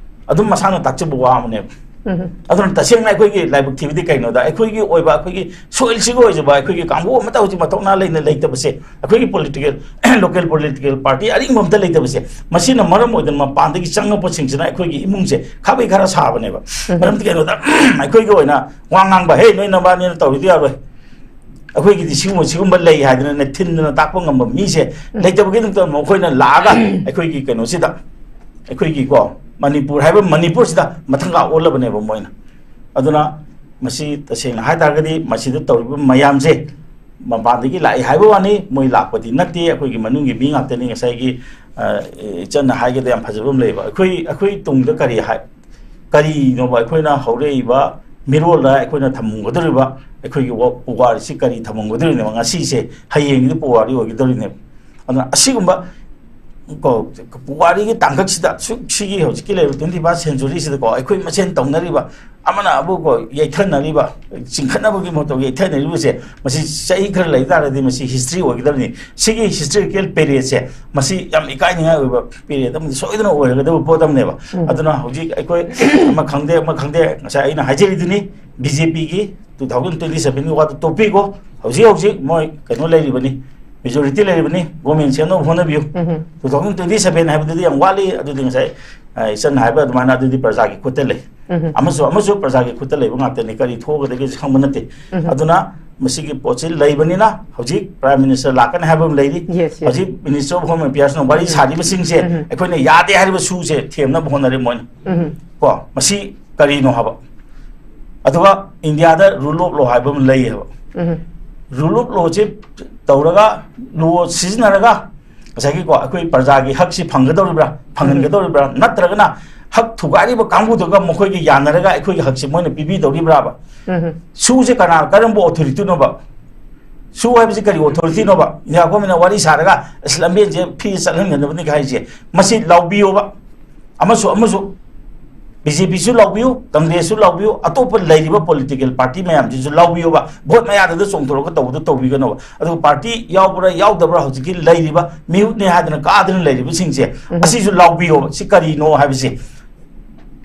ꯑꯗꯨꯝ ꯃꯁꯥꯅ ꯇꯥꯛꯆꯕ ꯋꯥ ꯑꯃꯅꯦꯕ꯫ ꯎꯝ꯫ ꯑꯗꯨꯅ ꯇꯁꯦꯡꯅ ꯑꯩꯈꯣꯏꯒꯤ ꯂꯥꯏꯕꯛ ꯊꯤꯕꯗꯤ ꯀꯩꯅꯣꯗ, ꯑꯩꯈꯣꯏꯒꯤ ꯑꯣꯏꯕ, ꯑꯩꯈꯣꯏꯒꯤ ꯁꯣꯏꯜꯁꯤꯒꯤ ꯑꯣꯏꯖꯕ ꯑꯩꯈꯣꯏꯒꯤ ꯀꯥꯡꯕꯨ ꯑꯃꯠꯇ ꯍꯧꯖꯤꯛ ꯃꯊꯧꯅꯥ ꯂꯩꯅ ꯂꯩꯇꯕꯁꯦ, ꯑꯩꯈꯣꯏꯒꯤ ꯄꯣꯂꯤꯇꯤꯀꯦꯜ, ꯂꯣꯀꯦꯜ ꯄꯣꯂꯤꯇꯤꯀꯦꯜ ꯄꯥꯔꯇꯤ ꯑꯔꯤꯡꯕ ꯑꯝꯇ ꯂꯩꯇꯕꯁꯦ, ꯃꯁꯤꯅ ꯃꯔꯝ ꯑꯣꯏꯗꯅ ꯃꯄꯥꯟꯗꯒꯤ ꯆꯪꯉꯛꯄꯁꯤꯡꯁꯤꯅ ꯑꯩꯈꯣꯏꯒꯤ ꯏꯃꯨꯡꯁꯦ ꯈꯥꯕꯩ ꯈꯔ ꯁꯥꯕꯅꯦꯕ꯫ ꯎꯝ꯫ ꯃꯔꯝꯗꯤ ꯀꯩꯅꯣꯗ, ꯑꯩꯈꯣꯏꯒꯤ ꯑꯣꯏꯅ ꯋꯥ ꯉꯥꯡꯕ, "ꯍꯦ, ꯅꯣꯏ ꯅꯕꯥꯅꯤꯅ ꯇꯧꯔꯤꯗꯨ ꯌꯥꯔꯣꯏ, ꯑꯩꯈꯣꯏꯒꯤꯗꯤ ꯁꯤꯒꯨꯝꯕ, ꯁꯤꯒꯨꯝꯕ ꯂꯩ" ꯍꯥꯏꯗꯅꯅꯦ ꯊꯤꯟꯗꯅ ꯇꯥꯛꯄ ꯉꯝꯕ ꯃꯤꯁꯦ ꯎꯝ꯫ ꯂꯩꯇꯕꯒꯤꯗꯃꯛꯇ ꯃꯈꯣꯏꯅ ꯂꯥꯛꯑꯒ ꯑꯩꯈꯣꯏꯒꯤ ꯀꯩꯅꯣꯁꯤꯗ, ꯑꯩꯈꯣꯏꯒꯤꯀꯣ ꯃꯅꯤꯄꯨꯔ ꯍꯥꯏꯕ ꯃꯅꯤꯄꯨꯔꯁꯤꯗ ꯃꯊꯪꯒꯥ ꯑꯣꯜꯂꯕꯅꯦꯕ ꯃꯣꯏꯅ꯫ ꯑꯗꯨꯅ ꯃꯁꯤ ꯇꯁꯦꯡꯅ ꯍꯥꯏ ꯇꯥꯔꯒꯗꯤ ꯃꯁꯤꯗ ꯇꯧꯔꯤꯕ ꯃꯌꯥꯝꯁꯦ ꯃꯄꯥꯟꯗꯒꯤ ꯂꯥꯛꯏ ꯍꯥꯏꯕ ꯋꯥꯅꯤ, ꯃꯣꯏ ꯂꯥꯛꯄꯗꯤ ꯅꯠꯇꯦ, ꯑꯩꯈꯣꯏꯒꯤ ꯃꯅꯨꯡꯒꯤ ꯃꯤ ꯉꯥꯛꯇꯅꯤ꯫ ꯉꯁꯥꯏꯒꯤ, ꯑ, ꯏꯆꯟꯅ ꯍꯥꯏꯒꯗ ꯌꯥꯝ ꯐꯖꯕ ꯑꯃ ꯂꯩꯌꯦꯕ, ꯑꯩꯈꯣꯏ, ꯑꯩꯈꯣꯏ ꯇꯨꯡꯗ ꯀꯔꯤ ꯍꯥꯏ-, ꯀꯔꯤꯅꯣꯕ ꯑꯩꯈꯣꯏꯅ ꯍꯧꯔꯛꯏꯕ ꯃꯤꯔꯣꯜꯗ ꯑꯩꯈꯣꯏꯅ ꯊꯝꯃꯝꯒꯗꯧꯔꯤꯕ ꯑꯩꯈꯣꯏꯒꯤ ꯋꯥ-, ꯄꯨꯋꯥꯔꯤꯁꯤ ꯀꯔꯤ ꯊꯝꯃꯝꯒꯗꯧꯔꯤꯅꯣꯕ? ꯉꯁꯤꯁꯦ ꯍꯌꯦꯡꯒꯤꯗꯤ ꯄꯨꯋꯥꯔꯤ ꯑꯣꯏꯒꯗꯧꯔꯤꯅꯦꯕ꯫ ꯑꯗꯨꯅ ꯑꯁꯤꯒꯨꯝꯕ ꯀꯣ, ꯄꯨꯋꯥꯔꯤꯒꯤ ꯇꯥꯡꯀꯛꯁꯤꯗ ꯁꯨꯛ ꯁꯤꯒꯤ ꯍꯧꯖꯤꯛꯀꯤ ꯂꯩꯔꯤꯕ twenty first century ꯁꯤꯗꯀꯣ, ꯑꯩꯈꯣꯏ ꯃꯁꯦꯟ ꯇꯧꯅꯔꯤꯕ, ꯑꯃꯅ ꯑꯃꯕꯨ ꯀꯣ ꯌꯩꯊꯅꯔꯤꯕ, ꯆꯤꯡꯈꯠꯅꯕꯒꯤ ꯃꯍꯨꯠꯇ ꯌꯩꯊꯅꯔꯤꯕꯁꯦ, ꯃꯁꯤ ꯆꯍꯤ ꯈꯔ ꯂꯩ ꯇꯥꯔꯗꯤ ꯃꯁꯤ history ꯑꯣꯏꯒꯗꯕꯅꯤ꯫ ꯁꯤꯒꯤ historical period ꯁꯦ, ꯃꯁꯤ ꯌꯥꯝ ꯏꯀꯥꯏꯅꯤꯡꯉꯥꯏ ꯑꯣꯏꯕ period ꯑꯃꯗꯤ ꯁꯣꯏꯗꯅ ꯑꯣꯏꯔꯒꯗꯕ ꯄꯣꯠ ꯑꯃꯅꯦꯕ꯫ ꯎꯝ꯫ ꯑꯗꯨꯅ ꯍꯧꯖꯤꯛ ꯑꯩꯈꯣꯏ ꯑꯃ ꯈꯪꯗꯦ, ꯑꯃ ꯈꯪꯗꯦ, ꯉꯁꯥꯏ ꯑꯩꯅ ꯍꯥꯏꯖꯔꯤꯗꯨꯅꯤ, BJP ꯒꯤ two thousand twenty seven ꯒꯤ ꯋꯥꯗꯨ ꯇꯣꯛꯄꯤꯈꯣ꯫ ꯍꯧꯖꯤꯛ ꯍꯧꯖꯤꯛ ꯃꯣꯏ ꯀꯩꯅꯣ ꯂꯩꯔꯤꯕꯅꯤ, majority ꯂꯩꯔꯤꯕꯅꯤ, government ꯁꯦꯝꯅꯕ ꯍꯣꯠꯅꯕꯤꯌꯨ꯫ ꯎꯝꯍꯨꯝ꯫ Two thousand twenty seven ꯍꯥꯏꯕꯗꯨꯗꯤ ꯌꯥꯝ ꯋꯥꯠꯂꯤ, ꯑꯗꯨꯗꯤ ꯉꯁꯥꯏ, ꯑ, ꯏꯆꯟꯅ ꯍꯥꯏꯕ ꯑꯗꯨꯃꯥꯏꯅ ꯑꯗꯨꯗꯤ ꯄ꯭ꯔꯖꯥꯒꯤ ꯈꯨꯠꯇ ꯂꯩ꯫ ꯎꯝꯍꯨꯝ꯫ ꯑꯃꯁꯨ, ꯑꯃꯁꯨ ꯄ꯭ꯔꯖꯥꯒꯤ ꯈꯨꯠꯇ ꯂꯩꯕ ꯉꯥꯛꯇꯅꯤ, ꯀꯔꯤ ꯊꯣꯛꯀꯗꯒꯦꯁꯨ ꯈꯪꯕ ꯅꯠꯇꯦ꯫ ꯎꯝꯍꯨꯝ꯫ ꯑꯗꯨꯅ ꯃꯁꯤꯒꯤ ꯄꯣꯠꯁꯤ ꯂꯩꯕꯅꯤꯅ ꯍꯧꯖꯤꯛ Prime Minister ꯂꯥꯛꯀꯅꯤ ꯍꯥꯏꯕ ꯑꯃ ꯂꯩꯔꯤ꯫ Yes, yes. ꯍꯧꯖꯤꯛ Minister of Home Affairs ꯅ ꯋꯥꯔꯤ ꯎꯝꯍꯨꯝ꯫ ꯁꯥꯔꯤꯕꯁꯤꯡꯁꯦ ꯎꯝꯍꯨꯝ꯫ ꯑꯩꯈꯣꯏꯅ ꯌꯥꯗꯦ ꯍꯥꯏꯔꯤꯕ ꯁꯨꯁꯦ ꯊꯦꯝꯅꯕ ꯍꯣꯠꯅꯔꯤ ꯃꯣꯏꯅ꯫ ꯎꯝꯍꯨꯝ꯫ ꯀꯣ, ꯃꯁꯤ ꯀꯔꯤꯅꯣ ꯍꯥꯏꯕ꯫ ꯑꯗꯨꯒ ꯏꯟꯗꯤꯌꯥꯗ rule of law ꯍꯥꯏꯕ ꯑꯃ ꯂꯩꯌꯦꯕ꯫ ꯎꯝꯍꯨꯝ꯫ Rule of law ꯁꯤ ꯇꯧꯔꯒ, law ꯁꯤꯖꯤꯟꯅꯔꯒ ꯉꯁꯥꯏꯒꯤꯀꯣ ꯑꯩꯈꯣꯏ ꯄ꯭ꯔꯖꯥꯒꯤ ꯍꯛꯁꯤ ꯐꯪꯒꯗꯧꯔꯤꯕ꯭ꯔꯥ, ꯐꯪꯍꯟꯒꯗꯧꯔꯤꯕ꯭ꯔꯥ, ꯅꯠꯇ꯭ꯔꯒꯅ ꯍꯛ ꯊꯨꯒꯥꯏꯔꯤꯕ ꯀꯥꯡꯕꯨꯗꯨꯒ ꯃꯈꯣꯏꯒ ꯌꯥꯅꯔꯒ ꯑꯩꯈꯣꯏꯒꯤ ꯍꯛꯁꯤ ꯃꯣꯏꯅ ꯄꯤꯕꯤꯗꯧꯔꯤꯕ꯭ꯔꯥꯕ? ꯎꯝꯍꯨꯝ꯫ ꯁꯨꯁꯦ ꯀꯅꯥ, ꯀꯔꯝꯕ authority ꯅꯣꯕ? ꯁꯨ ꯍꯥꯏꯕꯁꯤ ꯀꯔꯤ authority ꯅꯣꯕ? ꯏꯟꯗꯤꯌꯥ government ꯅ ꯋꯥꯔꯤ ꯁꯥꯔꯒ ꯑꯁ ꯂꯝꯕꯦꯟꯁꯦ free ꯆꯠꯍꯟꯒꯗꯕꯅꯤ ꯍꯥꯏꯁꯦ, ꯃꯁꯤ ꯂꯥꯎꯕꯤꯌꯣꯕ꯫ ꯑꯃꯁꯨ, ꯑꯃꯁꯨ, BJP ꯁꯨ ꯂꯥꯎꯕꯤꯌꯨ, Congress ꯁꯨ ꯂꯥꯎꯕꯤꯌꯨ, ꯑꯇꯣꯞꯄ ꯂꯩꯔꯤꯕ political party ꯃꯌꯥꯝꯁꯤꯁꯨ ꯂꯥꯎꯕꯤꯌꯣꯕ꯫ Vote ꯃꯌꯥꯗꯨꯗ ꯆꯣꯡꯊꯣꯔꯛꯒ ꯇꯧꯕꯗꯣ ꯇꯧꯕꯤꯒꯅꯣꯕ꯫ ꯑꯗꯨꯒ party ꯌꯥꯎꯕ꯭ꯔꯥ ꯌꯥꯎꯗꯕ꯭ꯔꯥ, ꯍꯧꯖꯤꯛꯀꯤ ꯂꯩꯔꯤꯕ ꯃꯤꯍꯨꯠꯅꯦ ꯍꯥꯏꯗꯅ ꯀꯥꯗꯅ ꯂꯩꯔꯤꯕꯁꯤꯡꯁꯦ, ꯎꯝ꯫ ꯑꯁꯤꯁꯨ ꯂꯥꯎꯕꯤꯌꯣꯕ꯫ ꯁꯤ ꯀꯔꯤꯅꯣ ꯍꯥꯏꯕꯁꯦ꯫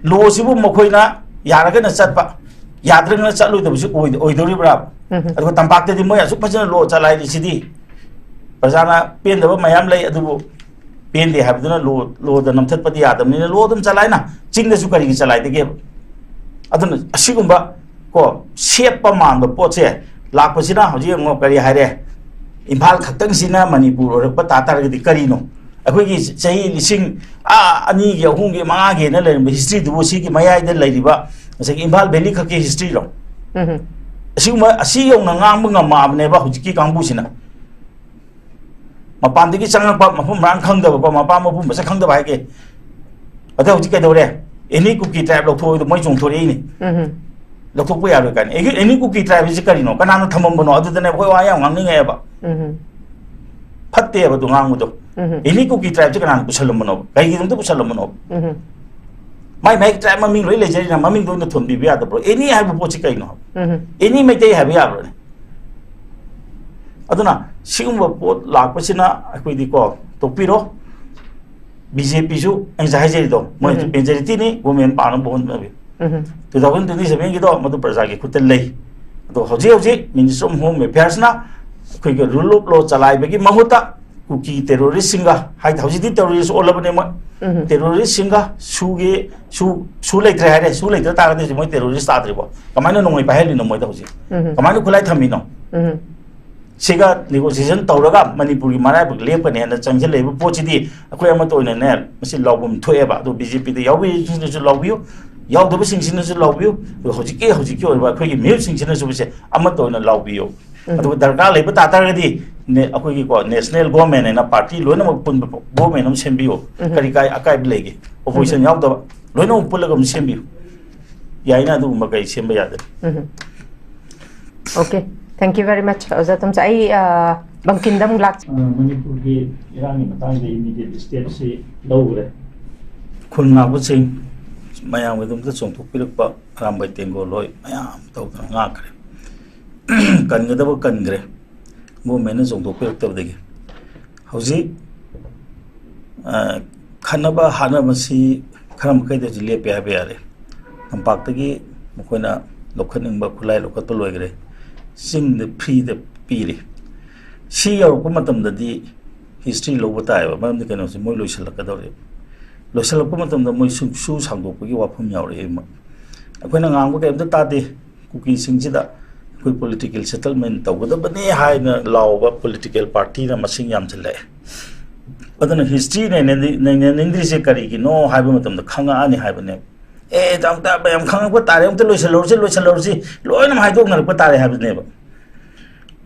Law ꯁꯤꯕꯨ ꯃꯈꯣꯏꯅ ꯌꯥꯔꯒꯅ ꯆꯠꯄ, ꯌꯥꯗ꯭ꯔꯒꯅ ꯆꯠꯂꯣꯏꯗꯕꯁꯤ ꯑꯣꯏ-, ꯑꯣꯏꯗꯧꯔꯤꯕ꯭ꯔꯥ? ꯎꯝ꯫ ꯑꯗꯨꯒ ꯇꯝꯄꯥꯛꯇꯗꯤ ꯃꯣꯏ ꯑꯁꯨꯛ ꯐꯖꯅ law ꯆꯂꯥꯏꯔꯤꯁꯤꯗꯤ, ꯄ꯭ꯔꯖꯥꯅ ꯄꯦꯟꯗꯕ ꯃꯌꯥꯝ ꯂꯩ, ꯑꯗꯨꯕꯨ ꯄꯦꯟꯗꯦ ꯍꯥꯏꯕꯗꯨꯅ law, law ꯗ ꯅꯝꯊꯠꯄꯗꯤ ꯌꯥꯗꯕꯅꯤꯅ law ꯑꯗꯨꯝ ꯆꯂꯥꯏꯅ꯫ ꯆꯤꯡꯗꯁꯨ ꯀꯔꯤꯒꯤ ꯆꯂꯥꯏꯗꯒꯦꯕ? ꯑꯗꯨꯅ ꯑꯁꯤꯒꯨꯝꯕ ꯀꯣ, ꯁꯦꯞꯄ ꯃꯥꯟꯕ ꯄꯣꯠꯁꯦ ꯂꯥꯛꯄꯁꯤꯅ ꯍꯧꯖꯤꯛ ꯌꯦꯡꯉꯣ, ꯀꯔꯤ ꯍꯥꯏꯔꯦ? ꯏꯝꯐꯥꯜ ꯈꯛꯇꯪꯁꯤꯅ ꯃꯅꯤꯄꯨꯔ ꯑꯣꯏꯔꯛꯄ ꯇꯥ ꯇꯥꯔꯒꯗꯤ ꯀꯔꯤꯅꯣ? ꯑꯩꯈꯣꯏꯒꯤ ꯆꯍꯤ ꯂꯤꯁꯤꯡ, ꯑꯥ, ꯑꯅꯤꯒꯤ, ꯑꯍꯨꯝꯒꯤ, ꯃꯉꯥꯒꯤ ꯍꯦꯟꯅ ꯂꯩꯔꯝꯕ history ꯗꯨꯕꯨ ꯁꯤꯒꯤ ꯃꯌꯥꯏꯗ ꯂꯩꯔꯤꯕ ꯉꯁꯥꯏꯒꯤ ꯏꯝꯐꯥꯜ valley ꯈꯛꯀꯤ history ꯔꯣ? ꯎꯝ꯫ ꯑꯁꯤꯒꯨꯝꯕ, ꯑꯁꯤ ꯌꯧꯅ ꯉꯥꯡꯕ ꯉꯝꯃꯛꯑꯕꯅꯦꯕ ꯍꯧꯖꯤꯛꯀꯤ ꯀꯥꯡꯕꯨꯁꯤꯅ꯫ ꯃꯄꯥꯟꯗꯒꯤ ꯆꯪꯉꯛꯄ, ꯃꯐꯝ ꯃꯔꯥꯡ ꯈꯪꯗꯕꯀꯣ, ꯃꯄꯥ ꯃꯄꯨ ꯃꯁꯛ ꯈꯪꯗꯕ ꯍꯥꯏꯒꯦ꯫ ꯑꯗ ꯍꯧꯖꯤꯛ ꯀꯩꯗꯧꯔꯦ? Any Kuki tribe ꯂꯧꯊꯣꯛꯑꯣꯗꯣ ꯃꯣꯏ ꯆꯣꯡꯊꯣꯔꯛꯏꯅꯦ꯫ ꯎꯝ꯫ ꯂꯧꯊꯣꯛꯄ ꯌꯥꯔꯣꯏ ꯀꯥꯏꯅ꯫ Any, any Kuki tribe ꯁꯤ ꯀꯔꯤꯅꯣ? ꯀꯅꯥꯅ ꯊꯝꯃꯝꯕꯅꯣ? ꯑꯗꯨꯗꯅꯦ ꯑꯩꯈꯣꯏ ꯋꯥ ꯌꯥꯝ ꯉꯥꯡꯅꯤꯡꯉꯛꯑꯦꯕ꯫ ꯎꯝ꯫ ꯐꯠꯇꯦꯕ ꯑꯗꯨ ꯉꯥꯡꯕꯗꯣ꯫ ꯎꯝ꯫ ꯑꯦꯅꯤ ꯀꯨꯀꯤ ꯇ꯭ꯔꯥꯏꯕꯁꯦ ꯀꯅꯥꯅ ꯄꯨꯁꯜꯂꯝꯕꯅꯣꯕ? ꯀꯩꯒꯤꯗꯃꯛꯇ ꯄꯨꯁꯜꯂꯝꯕꯅꯣꯕ? ꯎꯝ꯫ ꯃꯥꯏ ꯃꯥꯏ ꯇ꯭ꯔꯥꯏꯕ ꯃꯃꯤꯡ ꯂꯣꯏ ꯂꯩꯖꯔꯤꯅ, ꯃꯃꯤꯡꯗꯣ ꯑꯣꯏꯅ ꯊꯣꯟꯕꯤꯕ ꯌꯥꯗꯕ꯭ꯔꯣ? ꯑꯦꯅꯤ ꯍꯥꯏꯕ ꯄꯣꯠꯁꯤ ꯀꯩꯅꯣ? ꯎꯝ꯫ ꯑꯦꯅꯤ ꯃꯩꯇꯩ ꯍꯥꯏꯕ ꯌꯥꯕ꯭ꯔꯅꯦ? ꯑꯗꯨꯅ ꯁꯤꯒꯨꯝꯕ ꯄꯣꯠ ꯂꯥꯛꯄꯁꯤꯅ ꯑꯩꯈꯣꯏꯗꯤꯀꯣ, ꯇꯣꯛꯄꯤꯔꯣ꯫ ꯕꯤ ꯖꯦ ꯄꯤꯁꯨ ꯑꯩꯅ ꯉꯁꯥꯏ ꯍꯥꯏꯖꯔꯤꯗꯣ, ꯃꯣꯏ ꯎꯝ꯫ ꯄꯦꯟꯖꯔꯤꯇꯤꯅꯤ, ꯒꯣꯔꯃꯦꯟ ꯄꯥꯅꯕ ꯍꯣꯠꯅꯕꯤ꯫ ꯎꯝ꯫ ꯇꯨ ꯊꯥꯎꯖꯟ ꯇ꯭ꯋꯦꯟꯇꯤ ꯁꯚꯦꯟꯒꯤꯗꯣ ꯃꯗꯨ ꯄ꯭ꯔꯖꯥꯒꯤ ꯈꯨꯠꯇ ꯂꯩ꯫ ꯑꯗꯣ ꯍꯧꯖꯤꯛ ꯍꯧꯖꯤꯛ ꯃꯤꯅꯤꯁꯇ꯭ꯔꯤ ꯑꯣꯐ ꯍꯣꯝ ꯑꯦꯐꯤꯌꯔꯁꯅ ꯑꯩꯈꯣꯏꯒꯤ ꯔꯨꯜ ꯑꯣꯐ ꯂꯣ ꯆꯂꯥꯏꯕꯒꯤ ꯃꯍꯨꯠꯇ ꯀꯨꯀꯤ ꯇꯦꯔꯣꯔꯤꯁꯁꯤꯡꯒ, ꯍꯥꯏꯗꯤ ꯍꯧꯖꯤꯛꯇꯤ ꯇꯦꯔꯣꯔꯤꯁ ꯑꯣꯜꯂꯕꯅꯦ ꯃꯣꯏ, ꯎꯝ꯫ ꯇꯦꯔꯣꯔꯤꯁꯁꯤꯡꯒ ꯁꯨꯒꯤ ꯁꯨ ꯁꯨ ꯂꯩꯇ꯭ꯔꯦ ꯍꯥꯏꯔꯦ꯫ ꯁꯨ ꯂꯩꯇ꯭ꯔ ꯇꯥꯔꯒꯗꯤ ꯍꯧꯖꯤꯛ ꯃꯣꯏ ꯇꯦꯔꯣꯔꯤꯁ ꯇꯥꯗ꯭ꯔꯤꯕꯣ? ꯀꯃꯥꯏꯅ ꯅꯣꯡꯃꯩ ꯄꯥꯏꯍꯜꯂꯤꯅꯣ ꯃꯣꯏꯗ ꯍꯧꯖꯤꯛ? ꯎꯝ꯫ ꯀꯃꯥꯏꯅ ꯈꯨꯠꯂꯥꯏ ꯊꯝꯃꯤꯅꯣ? ꯎꯝ꯫ ꯁꯤꯒ ꯅꯦꯒꯣꯁꯤꯌꯦꯁꯟ ꯇꯧꯔꯒ ꯃꯅꯤꯄꯨꯔꯒꯤ ꯃꯔꯥꯏꯕꯛ ꯂꯦꯞꯀꯅꯤ ꯍꯥꯏꯅ ꯆꯪꯁꯤꯜꯂꯛꯏꯕ ꯄꯣꯠꯁꯤꯗꯤ ꯑꯩꯈꯣꯏ ꯑꯃꯠꯇ ꯑꯣꯏꯅꯅꯦ, ꯃꯁꯤ ꯂꯥꯎꯐꯝ ꯊꯣꯛꯑꯦꯕ꯫ ꯑꯗꯣ ꯕꯤ ꯖꯦ ꯄꯤꯗ ꯌꯥꯎꯕꯤꯔꯤꯕꯁꯤꯡꯅꯁꯨ ꯂꯥꯎꯕꯤꯌꯨ, ꯌꯥꯎꯗꯕꯁꯤꯡꯁꯤꯅꯁꯨ ꯂꯥꯎꯕꯤꯌꯨ, ꯑꯗꯨꯒ ꯍꯧꯖꯤꯛꯀꯤ ꯍꯧꯖꯤꯛꯀꯤ ꯑꯣꯏꯕ ꯑꯩꯈꯣꯏꯒꯤ ꯃꯤꯍꯨꯠꯁꯤꯡꯁꯤꯅꯁꯨ ꯃꯁꯦ ꯑꯃꯠꯇ ꯑꯣꯏꯅ ꯂꯥꯎꯕꯤꯌꯨ꯫ ꯎꯝ꯫ ꯑꯗꯨꯒ ꯗꯔꯀꯥꯔ ꯂꯩꯕ ꯇꯥ ꯇꯥꯔꯒꯗꯤ ꯅꯦ-, ꯑꯩꯈꯣꯏꯒꯤꯀꯣ, ꯅꯦꯁꯅꯦꯜ ꯒꯣꯔꯃꯦꯟ ꯍꯥꯏꯅ ꯄꯥꯔꯇꯤ ꯂꯣꯏꯅꯃꯛ ꯄꯨꯟꯕ ꯒꯣꯔꯃꯦꯟ ꯑꯃ ꯁꯦꯝꯕꯤꯌꯨ꯫ ꯎꯝ꯫ ꯀꯔꯤ ꯀꯥꯏ ꯑꯀꯥꯏꯕ ꯂꯩꯒꯦ? ꯑꯣꯄꯣꯖꯤꯁꯟ ꯌꯥꯎꯗꯕ ꯂꯣꯏꯅꯃꯛ ꯄꯨꯜꯂꯒ ꯑꯃ ꯁꯦꯝꯕꯤꯌꯨ꯫ ꯌꯥꯏꯅ, ꯑꯗꯨꯒꯨꯝꯕ ꯀꯩ ꯁꯦꯝꯕ ꯌꯥꯗꯦ꯫ ꯎꯝ꯫ Okay, thank you very much, ꯑꯣꯖꯥ ꯇꯣꯝꯆꯥ꯫ ꯑꯩ, ꯑ, ꯕꯪꯀꯤꯝꯗ ꯑꯃꯨꯛ ꯂꯥꯛ- ꯑ, ꯃꯅꯤꯄꯨꯔꯒꯤ ꯏꯔꯥꯡꯒꯤ ꯃꯇꯥꯡꯗ ꯏꯃꯤꯗꯤꯌꯦꯠ ꯁ꯭ꯇꯦꯞꯁꯤ ꯂꯧꯈ꯭ꯔꯦ꯫ ꯈꯨꯟ ꯉꯥꯛꯄꯁꯤꯡ ꯃꯌꯥꯝꯒꯤꯗꯃꯛꯇ ꯆꯣꯡꯊꯣꯛꯄꯤꯔꯛꯄ ꯑꯔꯥꯝꯕꯥꯏ ꯇꯦꯡꯒꯣꯜ ꯍꯣꯏ ꯃꯌꯥꯝ ꯇꯧꯗꯅ ꯉꯥꯛꯈ꯭ꯔꯦ꯫ ꯀꯟꯒꯗꯕ ꯀꯟꯈ꯭ꯔꯦ, ꯒꯣꯔꯃꯦꯟꯅ ꯆꯣꯡꯊꯣꯛꯄꯤꯔꯛꯇꯕꯗꯒꯤ꯫ ꯍꯧꯖꯤꯛ, ꯑ, ꯈꯠꯅꯕ ꯍꯥꯠꯅꯕꯁꯤ ꯈꯔ ꯃꯈꯩꯗꯤ ꯍꯧꯖꯤꯛ ꯂꯦꯞꯄꯦ ꯍꯥꯏꯕ ꯌꯥꯔꯦ꯫ ꯇꯝꯄꯥꯛꯇꯒꯤ ꯃꯈꯣꯏꯅ ꯂꯧꯈꯠꯅꯤꯡꯕ ꯈꯨꯠꯂꯥꯏ ꯂꯧꯈꯠꯄ ꯂꯣꯏꯈ꯭ꯔꯦ꯫ ꯆꯤꯡꯗ ꯐ꯭ꯔꯤꯗ ꯄꯤꯔꯤ꯫ ꯁꯤ ꯌꯧꯔꯛꯄ ꯃꯇꯝꯗꯗꯤ ꯍꯤꯁꯇ꯭ꯔꯤ ꯂꯧꯕ ꯇꯥꯏꯌꯦꯕ, ꯃꯔꯝꯗꯤ ꯀꯩꯅꯣꯁꯦ ꯃꯣꯏ ꯂꯣꯏꯁꯤꯜꯂꯛꯀꯗꯧꯔꯦ꯫ ꯂꯣꯏꯁꯤꯜꯂꯛꯄ ꯃꯇꯝꯗ ꯃꯣꯏ ꯁꯨ-, ꯁꯨ ꯁꯥꯡꯗꯣꯛꯄꯒꯤ ꯋꯥꯐꯝ ꯌꯥꯎꯔꯛꯑꯦ꯫ ꯑꯩꯈꯣꯏꯅ ꯉꯥꯡꯕ ꯀꯩꯝꯇ ꯇꯥꯗꯦ꯫ ꯀꯨꯀꯤꯁꯤꯡꯁꯤꯗ ꯑꯩꯈꯣꯏ ꯄꯣꯂꯤꯇꯤꯀꯦꯜ ꯁꯦꯇꯜꯃꯦꯟ ꯇꯧꯒꯗꯕꯅꯤ ꯍꯥꯏꯅ ꯂꯥꯎꯕ ꯄꯣꯂꯤꯇꯤꯀꯦꯜ ꯄꯥꯔꯇꯤꯅ ꯃꯁꯤꯡ ꯌꯥꯝꯁꯤꯜꯂꯛꯑꯦ꯫ ꯑꯗꯨꯅ ꯍꯤꯁꯇ꯭ꯔꯤ ꯅꯩꯅꯅꯤꯡꯗ꯭ꯔꯤꯁꯦ ꯀꯔꯤꯒꯤꯅꯣ ꯍꯥꯏꯕ ꯃꯇꯝꯗ ꯈꯪꯉꯛꯑꯅꯤ ꯍꯥꯏꯕꯅꯦ꯫ ꯑꯦ, ꯑꯝꯇ ꯃꯌꯥꯝ ꯈꯪꯉꯛꯄ ꯇꯥꯔꯦ, ꯑꯝꯇ ꯂꯣꯏꯁꯤꯜꯍꯧꯔꯁꯤ, ꯂꯣꯏꯁꯤꯜꯍꯧꯔꯁꯤ, ꯂꯣꯏꯅꯃꯛ ꯍꯥꯏꯗꯣꯛꯅꯔꯛꯄ ꯇꯥꯔꯦ ꯍꯥꯏꯕꯅꯦꯕ꯫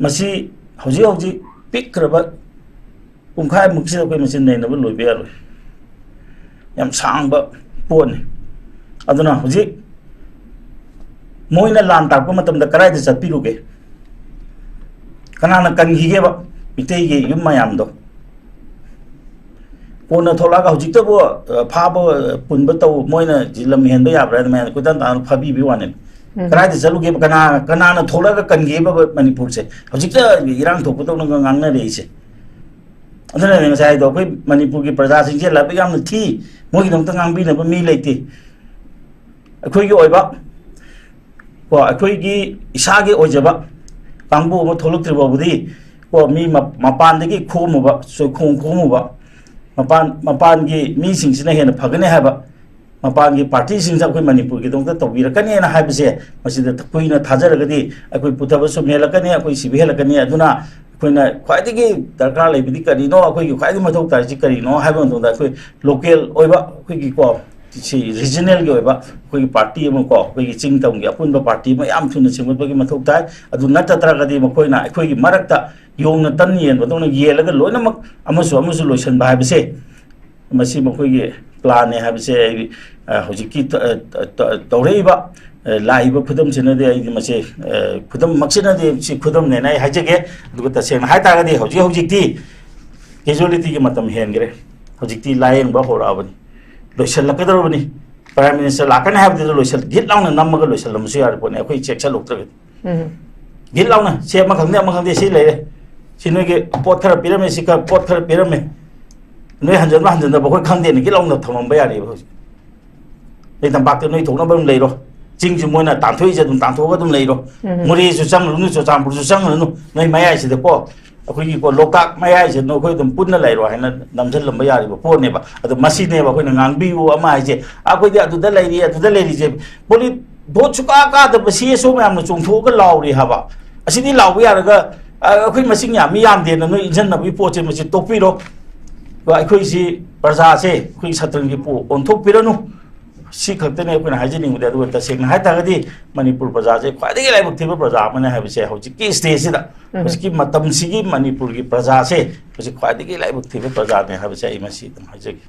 ꯃꯁꯤ ꯍꯧꯖꯤꯛ ꯍꯧꯖꯤꯛ ꯄꯤꯛꯈ꯭ꯔꯕ ꯄꯨꯡꯈꯥꯏꯃꯨꯛꯁꯤꯗ ꯑꯩꯈꯣꯏ ꯃꯁꯤ ꯅꯩꯅꯕ ꯂꯣꯏꯕ ꯌꯥꯔꯣꯏ꯫ ꯌꯥꯝ ꯁꯥꯡꯕ ꯄꯣꯠꯅꯤ꯫ ꯑꯗꯨꯅ ꯍꯧꯖꯤꯛ ꯃꯣꯏꯅ ꯂꯥꯟ ꯇꯥꯔꯛꯄ ꯃꯇꯝꯗ ꯀꯗꯥꯏꯗ ꯆꯠꯄꯤꯔꯨꯒꯦ? ꯀꯅꯥꯅ ꯀꯟꯈꯤꯒꯦꯕ? ꯃꯤꯇꯩꯒꯤ ꯌꯨꯝ ꯃꯌꯥꯝꯗꯣ꯫ ꯀꯣꯟꯅ ꯊꯣꯛꯂꯛꯑꯒ ꯍꯧꯖꯤꯛꯇꯕꯨ, ꯑ, ꯐꯥꯕ, ꯑ, ꯄꯨꯟꯕ ꯇꯧ, ꯃꯣꯏꯅ ꯁꯤ ꯂꯝ ꯍꯦꯟꯕ ꯌꯥꯕ꯭ꯔꯥ ꯍꯥꯏꯅ ꯃꯌꯥꯝꯅ ꯀꯣꯏꯇꯥꯟ ꯇꯥꯟꯅ ꯐꯥꯕꯤꯕꯒꯤ ꯋꯥꯅꯦꯕ꯫ ꯎꯝ꯫ ꯀꯗꯥꯏꯗ ꯆꯠꯂꯨꯒꯦꯕ? ꯀꯅꯥ, ꯀꯅꯥꯅ ꯊꯣꯛꯂꯛꯑꯒ ꯀꯟꯒꯦꯕ ꯃꯅꯤꯄꯨꯔꯁꯦ? ꯍꯧꯖꯤꯛꯇ ꯏꯔꯥꯡ ꯊꯣꯛꯄꯗꯧꯅ ꯉꯥꯡꯅꯔꯛꯏꯁꯦ꯫ ꯑꯗꯨꯅꯅꯦ ꯉꯁꯥꯏ ꯍꯥꯏꯗꯣ, ꯑꯩꯈꯣꯏ ꯃꯅꯤꯄꯨꯔꯒꯤ ꯄ꯭ꯔꯖꯥꯁꯤꯡꯁꯦ ꯂꯥꯏꯕꯛ ꯌꯥꯝꯅ ꯊꯤ, ꯃꯣꯏꯒꯤꯗꯃꯛꯇ ꯉꯥꯡꯕꯤꯅꯕ ꯃꯤ ꯂꯩꯇꯦ꯫ ꯑꯩꯈꯣꯏꯒꯤ ꯑꯣꯏꯕ, ꯀꯣ, ꯑꯩꯈꯣꯏꯒꯤ ꯏꯁꯥꯒꯤ ꯑꯣꯏꯖꯕ ꯀꯥꯡꯕꯨ ꯑꯃ ꯊꯣꯛꯂꯛꯇ꯭ꯔꯤ ꯐꯥꯎꯕꯗꯤ, ꯀꯣ, ꯃꯤ ꯃ-, ꯃꯄꯥꯟꯗꯒꯤ ꯈꯣꯝꯃꯨꯕ, ꯆꯣꯏꯈꯣꯡ ꯈꯣꯝꯃꯨꯕ, ꯃꯄꯥꯟ, ꯃꯄꯥꯟꯒꯤ ꯃꯤꯁꯤꯡꯁꯤꯅ ꯍꯦꯟꯅ ꯐꯒꯅꯤ ꯍꯥꯏꯕ, ꯃꯄꯥꯟꯒꯤ ꯄꯥꯔꯇꯤꯁꯤꯡꯁꯦ ꯑꯩꯈꯣꯏ ꯃꯅꯤꯄꯨꯔꯒꯤꯗꯃꯛꯇ ꯇꯧꯕꯤꯔꯛꯀꯅꯤꯅ ꯍꯥꯏꯕꯁꯦ, ꯃꯁꯤꯗ ꯀꯨꯏꯅ ꯊꯥꯖꯔꯒꯗꯤ ꯑꯩꯈꯣꯏ ꯄꯨꯊꯕ ꯁꯨꯝ ꯍꯦꯜꯂꯛꯀꯅꯤ, ꯑꯩꯈꯣꯏ ꯁꯤꯕ ꯍꯦꯜꯂꯛꯀꯅꯤ꯫ ꯑꯗꯨꯅ ꯑꯩꯈꯣꯏꯅ ꯈ꯭ꯋꯥꯏꯗꯒꯤ ꯗꯔꯀꯥꯔ ꯂꯩꯕꯗꯤ ꯀꯔꯤꯅꯣ, ꯑꯩꯈꯣꯏꯒꯤ ꯈ꯭ꯋꯥꯏꯗꯒꯤ ꯃꯊꯧ ꯇꯥꯔꯤꯁꯤ ꯀꯔꯤꯅꯣ ꯍꯥꯏꯕ ꯃꯇꯝꯗ, ꯑꯩꯈꯣꯏ ꯂꯣꯀꯦꯜ ꯑꯣꯏꯕ, ꯑꯩꯈꯣꯏꯒꯤꯀꯣ, ꯁꯤ ꯔꯤꯖꯅꯦꯜꯒꯤ ꯑꯣꯏꯕ ꯑꯩꯈꯣꯏꯒꯤ ꯄꯥꯔꯇꯤ ꯑꯃ, ꯀꯣ, ꯑꯩꯈꯣꯏꯒꯤ ꯆꯤꯡ ꯇꯝꯒꯤ ꯑꯄꯨꯟꯕ ꯄꯥꯔꯇꯤ ꯑꯃ ꯌꯥꯝ ꯊꯨꯅ ꯁꯦꯝꯒꯠꯄꯒꯤ ꯃꯊꯧ ꯇꯥꯏ꯫ ꯑꯗꯨ ꯅꯠꯇ ꯇꯥꯔꯒꯗꯤ ꯃꯈꯣꯏꯅ ꯑꯩꯈꯣꯏꯒꯤ ꯃꯔꯛꯇ ꯌꯣꯡꯅ ꯇꯟ ꯌꯦꯟꯕꯗꯧꯅ ꯌꯦꯜꯂꯒ ꯂꯣꯏꯅꯃꯛ ꯑꯃꯁꯨ ꯑꯃꯁꯨ ꯂꯣꯏꯁꯤꯟꯕ ꯍꯥꯏꯕꯁꯦ, ꯃꯁꯤ ꯃꯈꯣꯏꯒꯤ ꯄ꯭ꯂꯥꯟꯅꯦ ꯍꯥꯏꯕꯁꯦ ꯑꯩ, ꯑ, ꯍꯧꯖꯤꯛꯀꯤ ꯇ-, ꯑ, ꯇ-, ꯇꯧꯔꯛꯏꯕ, ꯑ, ꯂꯥꯛꯏꯕ ꯈꯨꯗꯝꯁꯤꯅꯗꯤ ꯑꯩꯗꯤ ꯃꯁꯤ, ꯑ, ꯈꯨꯗꯝꯃꯛꯁꯤꯅꯗꯤ ꯁꯤ ꯈꯨꯗꯝꯅꯦꯅ ꯑꯩ ꯍꯥꯏꯖꯒꯦ꯫ ꯑꯗꯨꯒ ꯇꯁꯦꯡꯅ ꯍꯥꯏꯇꯥꯔꯒꯗꯤ ꯍꯧꯖꯤꯛ ꯍꯧꯖꯤꯛꯇꯤ ꯀꯦꯖꯨꯋꯦꯂꯤꯇꯤꯒꯤ ꯃꯇꯝ ꯍꯦꯟꯈ꯭ꯔꯦ꯫ ꯍꯧꯖꯤꯛꯇꯤ ꯂꯥꯏꯌꯦꯡꯕ ꯍꯧꯔꯛꯑꯕꯅꯤ, ꯂꯣꯏꯁꯤꯜꯂꯛꯀꯗꯧꯔꯕꯅꯤ꯫ ꯄ꯭ꯔꯥꯏꯝ ꯃꯤꯅꯤꯁꯇꯔ ꯂꯥꯛꯀꯅꯤ ꯍꯥꯏꯕꯗꯨꯗ ꯂꯣꯏꯁꯤꯜ-, ꯒꯤꯠ ꯂꯥꯎꯅ ꯅꯝꯃꯒ ꯂꯣꯏꯁꯤꯜꯂꯝꯕꯁꯨ ꯌꯥꯔꯤ ꯄꯣꯠꯅꯤ, ꯑꯩꯈꯣꯏ ꯆꯦꯛꯁꯤꯜꯍꯧꯗ꯭ꯔꯒꯗꯤ꯫ ꯎꯝ꯫ ꯒꯤꯠ ꯂꯥꯎꯅ, ꯁꯤ ꯑꯃ ꯈꯪꯗꯦ, ꯑꯃ ꯈꯪꯗꯦ, ꯁꯤ ꯂꯩꯔꯦ, ꯁꯤ ꯅꯣꯏꯒꯤ ꯄꯣꯠ ꯈꯔ ꯄꯤꯔꯝꯃꯦ, ꯁꯤ ꯈꯔ, ꯄꯣꯠ ꯈꯔ ꯄꯤꯔꯝꯃꯦ, ꯅꯣꯏ ꯍꯟꯖꯟꯕ ꯍꯟꯖꯟꯗꯕ ꯑꯩꯈꯣꯏ ꯈꯪꯗꯦꯅ ꯒꯤꯠ ꯂꯥꯎꯅ ꯊꯝꯃꯝꯕ ꯌꯥꯔꯤꯕ ꯍꯧꯖꯤꯛ꯫ ꯅꯣꯏ ꯇꯝꯄꯥꯛꯇ ꯅꯣꯏ ꯊꯣꯛꯅꯕ ꯑꯗꯨꯝ ꯂꯩꯔꯣ, ꯆꯤꯡꯁꯨ ꯃꯣꯏꯅ ꯇꯥꯟꯊꯣꯛꯏꯁꯦ ꯑꯗꯨꯝ ꯇꯥꯟꯊꯣꯛꯑꯒ ꯑꯗꯨꯝ ꯂꯩꯔꯣ꯫ ꯎꯝ꯫ ꯃꯣꯔꯦꯁꯨ ꯆꯪꯉꯨꯔꯅꯨ, ꯆꯨꯔꯆꯥꯟꯄꯨꯔꯁꯨ ꯆꯪꯉꯨꯔꯅꯨ, ꯅꯣꯏ ꯃꯌꯥꯏꯁꯤꯗꯀꯣ, ꯑꯩꯈꯣꯏꯒꯤꯀꯣ ꯂꯣꯛꯇꯥꯛ ꯃꯌꯥꯏꯁꯦ ꯅꯈꯣꯏ ꯑꯗꯨꯝ ꯄꯨꯟꯅ ꯂꯩꯔꯣ ꯍꯥꯏꯅ ꯅꯝꯁꯤꯜꯂꯝꯕ ꯌꯥꯔꯤꯕ ꯄꯣꯠꯅꯦꯕ꯫ ꯑꯗꯣ ꯃꯁꯤꯅꯦꯕ ꯑꯩꯈꯣꯏꯅ ꯉꯥꯡꯕꯤꯌꯨ ꯑꯃ ꯍꯥꯏꯁꯦ, "ꯑꯩꯈꯣꯏꯗꯤ ꯑꯗꯨꯗ ꯂꯩꯔꯤ, ꯑꯗꯨꯗ ꯂꯩꯔꯤꯁꯦ", ꯄꯣꯂꯤ-, ꯚꯣꯠ ꯁꯨꯀꯥ ꯀꯥꯗꯕ ꯁꯤ ꯑꯦꯁ ꯑꯣ ꯃꯌꯥꯝꯅ ꯆꯣꯡꯊꯣꯛꯑꯒ ꯂꯥꯎꯔꯤ ꯍꯥꯏꯕ꯫ ꯑꯁꯤꯗꯤ ꯂꯥꯎꯕ ꯌꯥꯔꯒ, ꯑ, ꯑꯩꯈꯣꯏ ꯃꯁꯤꯡ ꯌꯥꯝ, ꯃꯤ ꯌꯥꯝꯗꯦꯅ ꯅꯣꯏ ꯏꯟꯖꯟꯅꯕꯒꯤ ꯄꯣꯠꯁꯦ ꯃꯁꯤ ꯇꯣꯛꯄꯤꯔꯣ꯫ ꯑꯩꯈꯣꯏꯁꯤ ꯄ꯭ꯔꯖꯥꯁꯦ ꯑꯩꯈꯣꯏ ꯁꯇ꯭ꯔꯪꯒꯤ ꯄꯣ-, ꯑꯣꯟꯊꯣꯛꯄꯤꯔꯅꯨ꯫ ꯁꯤ ꯈꯛꯇꯅꯦ ꯑꯩꯈꯣꯏꯅ ꯍꯥꯏꯖꯅꯤꯡꯕꯗꯤ꯫ ꯑꯗꯨꯒ ꯇꯁꯦꯡꯅ ꯍꯥꯏꯇꯥꯔꯒꯗꯤ ꯃꯅꯤꯄꯨꯔ ꯄ꯭ꯔꯖꯥꯁꯦ ꯈ꯭ꯋꯥꯏꯗꯒꯤ ꯂꯥꯏꯕꯛ ꯊꯤꯕ ꯄ꯭ꯔꯖꯥ ꯑꯃꯅꯦ ꯍꯥꯏꯕꯁꯦ ꯍꯧꯖꯤꯛꯀꯤ ꯁ꯭ꯇꯦꯖꯁꯤꯗ, ꯎꯝ꯫ ꯍꯧꯖꯤꯛꯀꯤ ꯃꯇꯝꯁꯤꯒꯤ ꯃꯅꯤꯄꯨꯔꯒꯤ ꯄ꯭ꯔꯖꯥꯁꯦ ꯍꯧꯖꯤꯛ ꯈ꯭ꯋꯥꯏꯗꯒꯤ ꯂꯥꯏꯕꯛ ꯊꯤꯕ ꯄ꯭ꯔꯖꯥꯅꯦ ꯍꯥꯏꯕꯁꯦ ꯑꯩ ꯃꯁꯤ ꯑꯗꯨꯝ ꯍꯥꯏꯖꯒꯦ꯫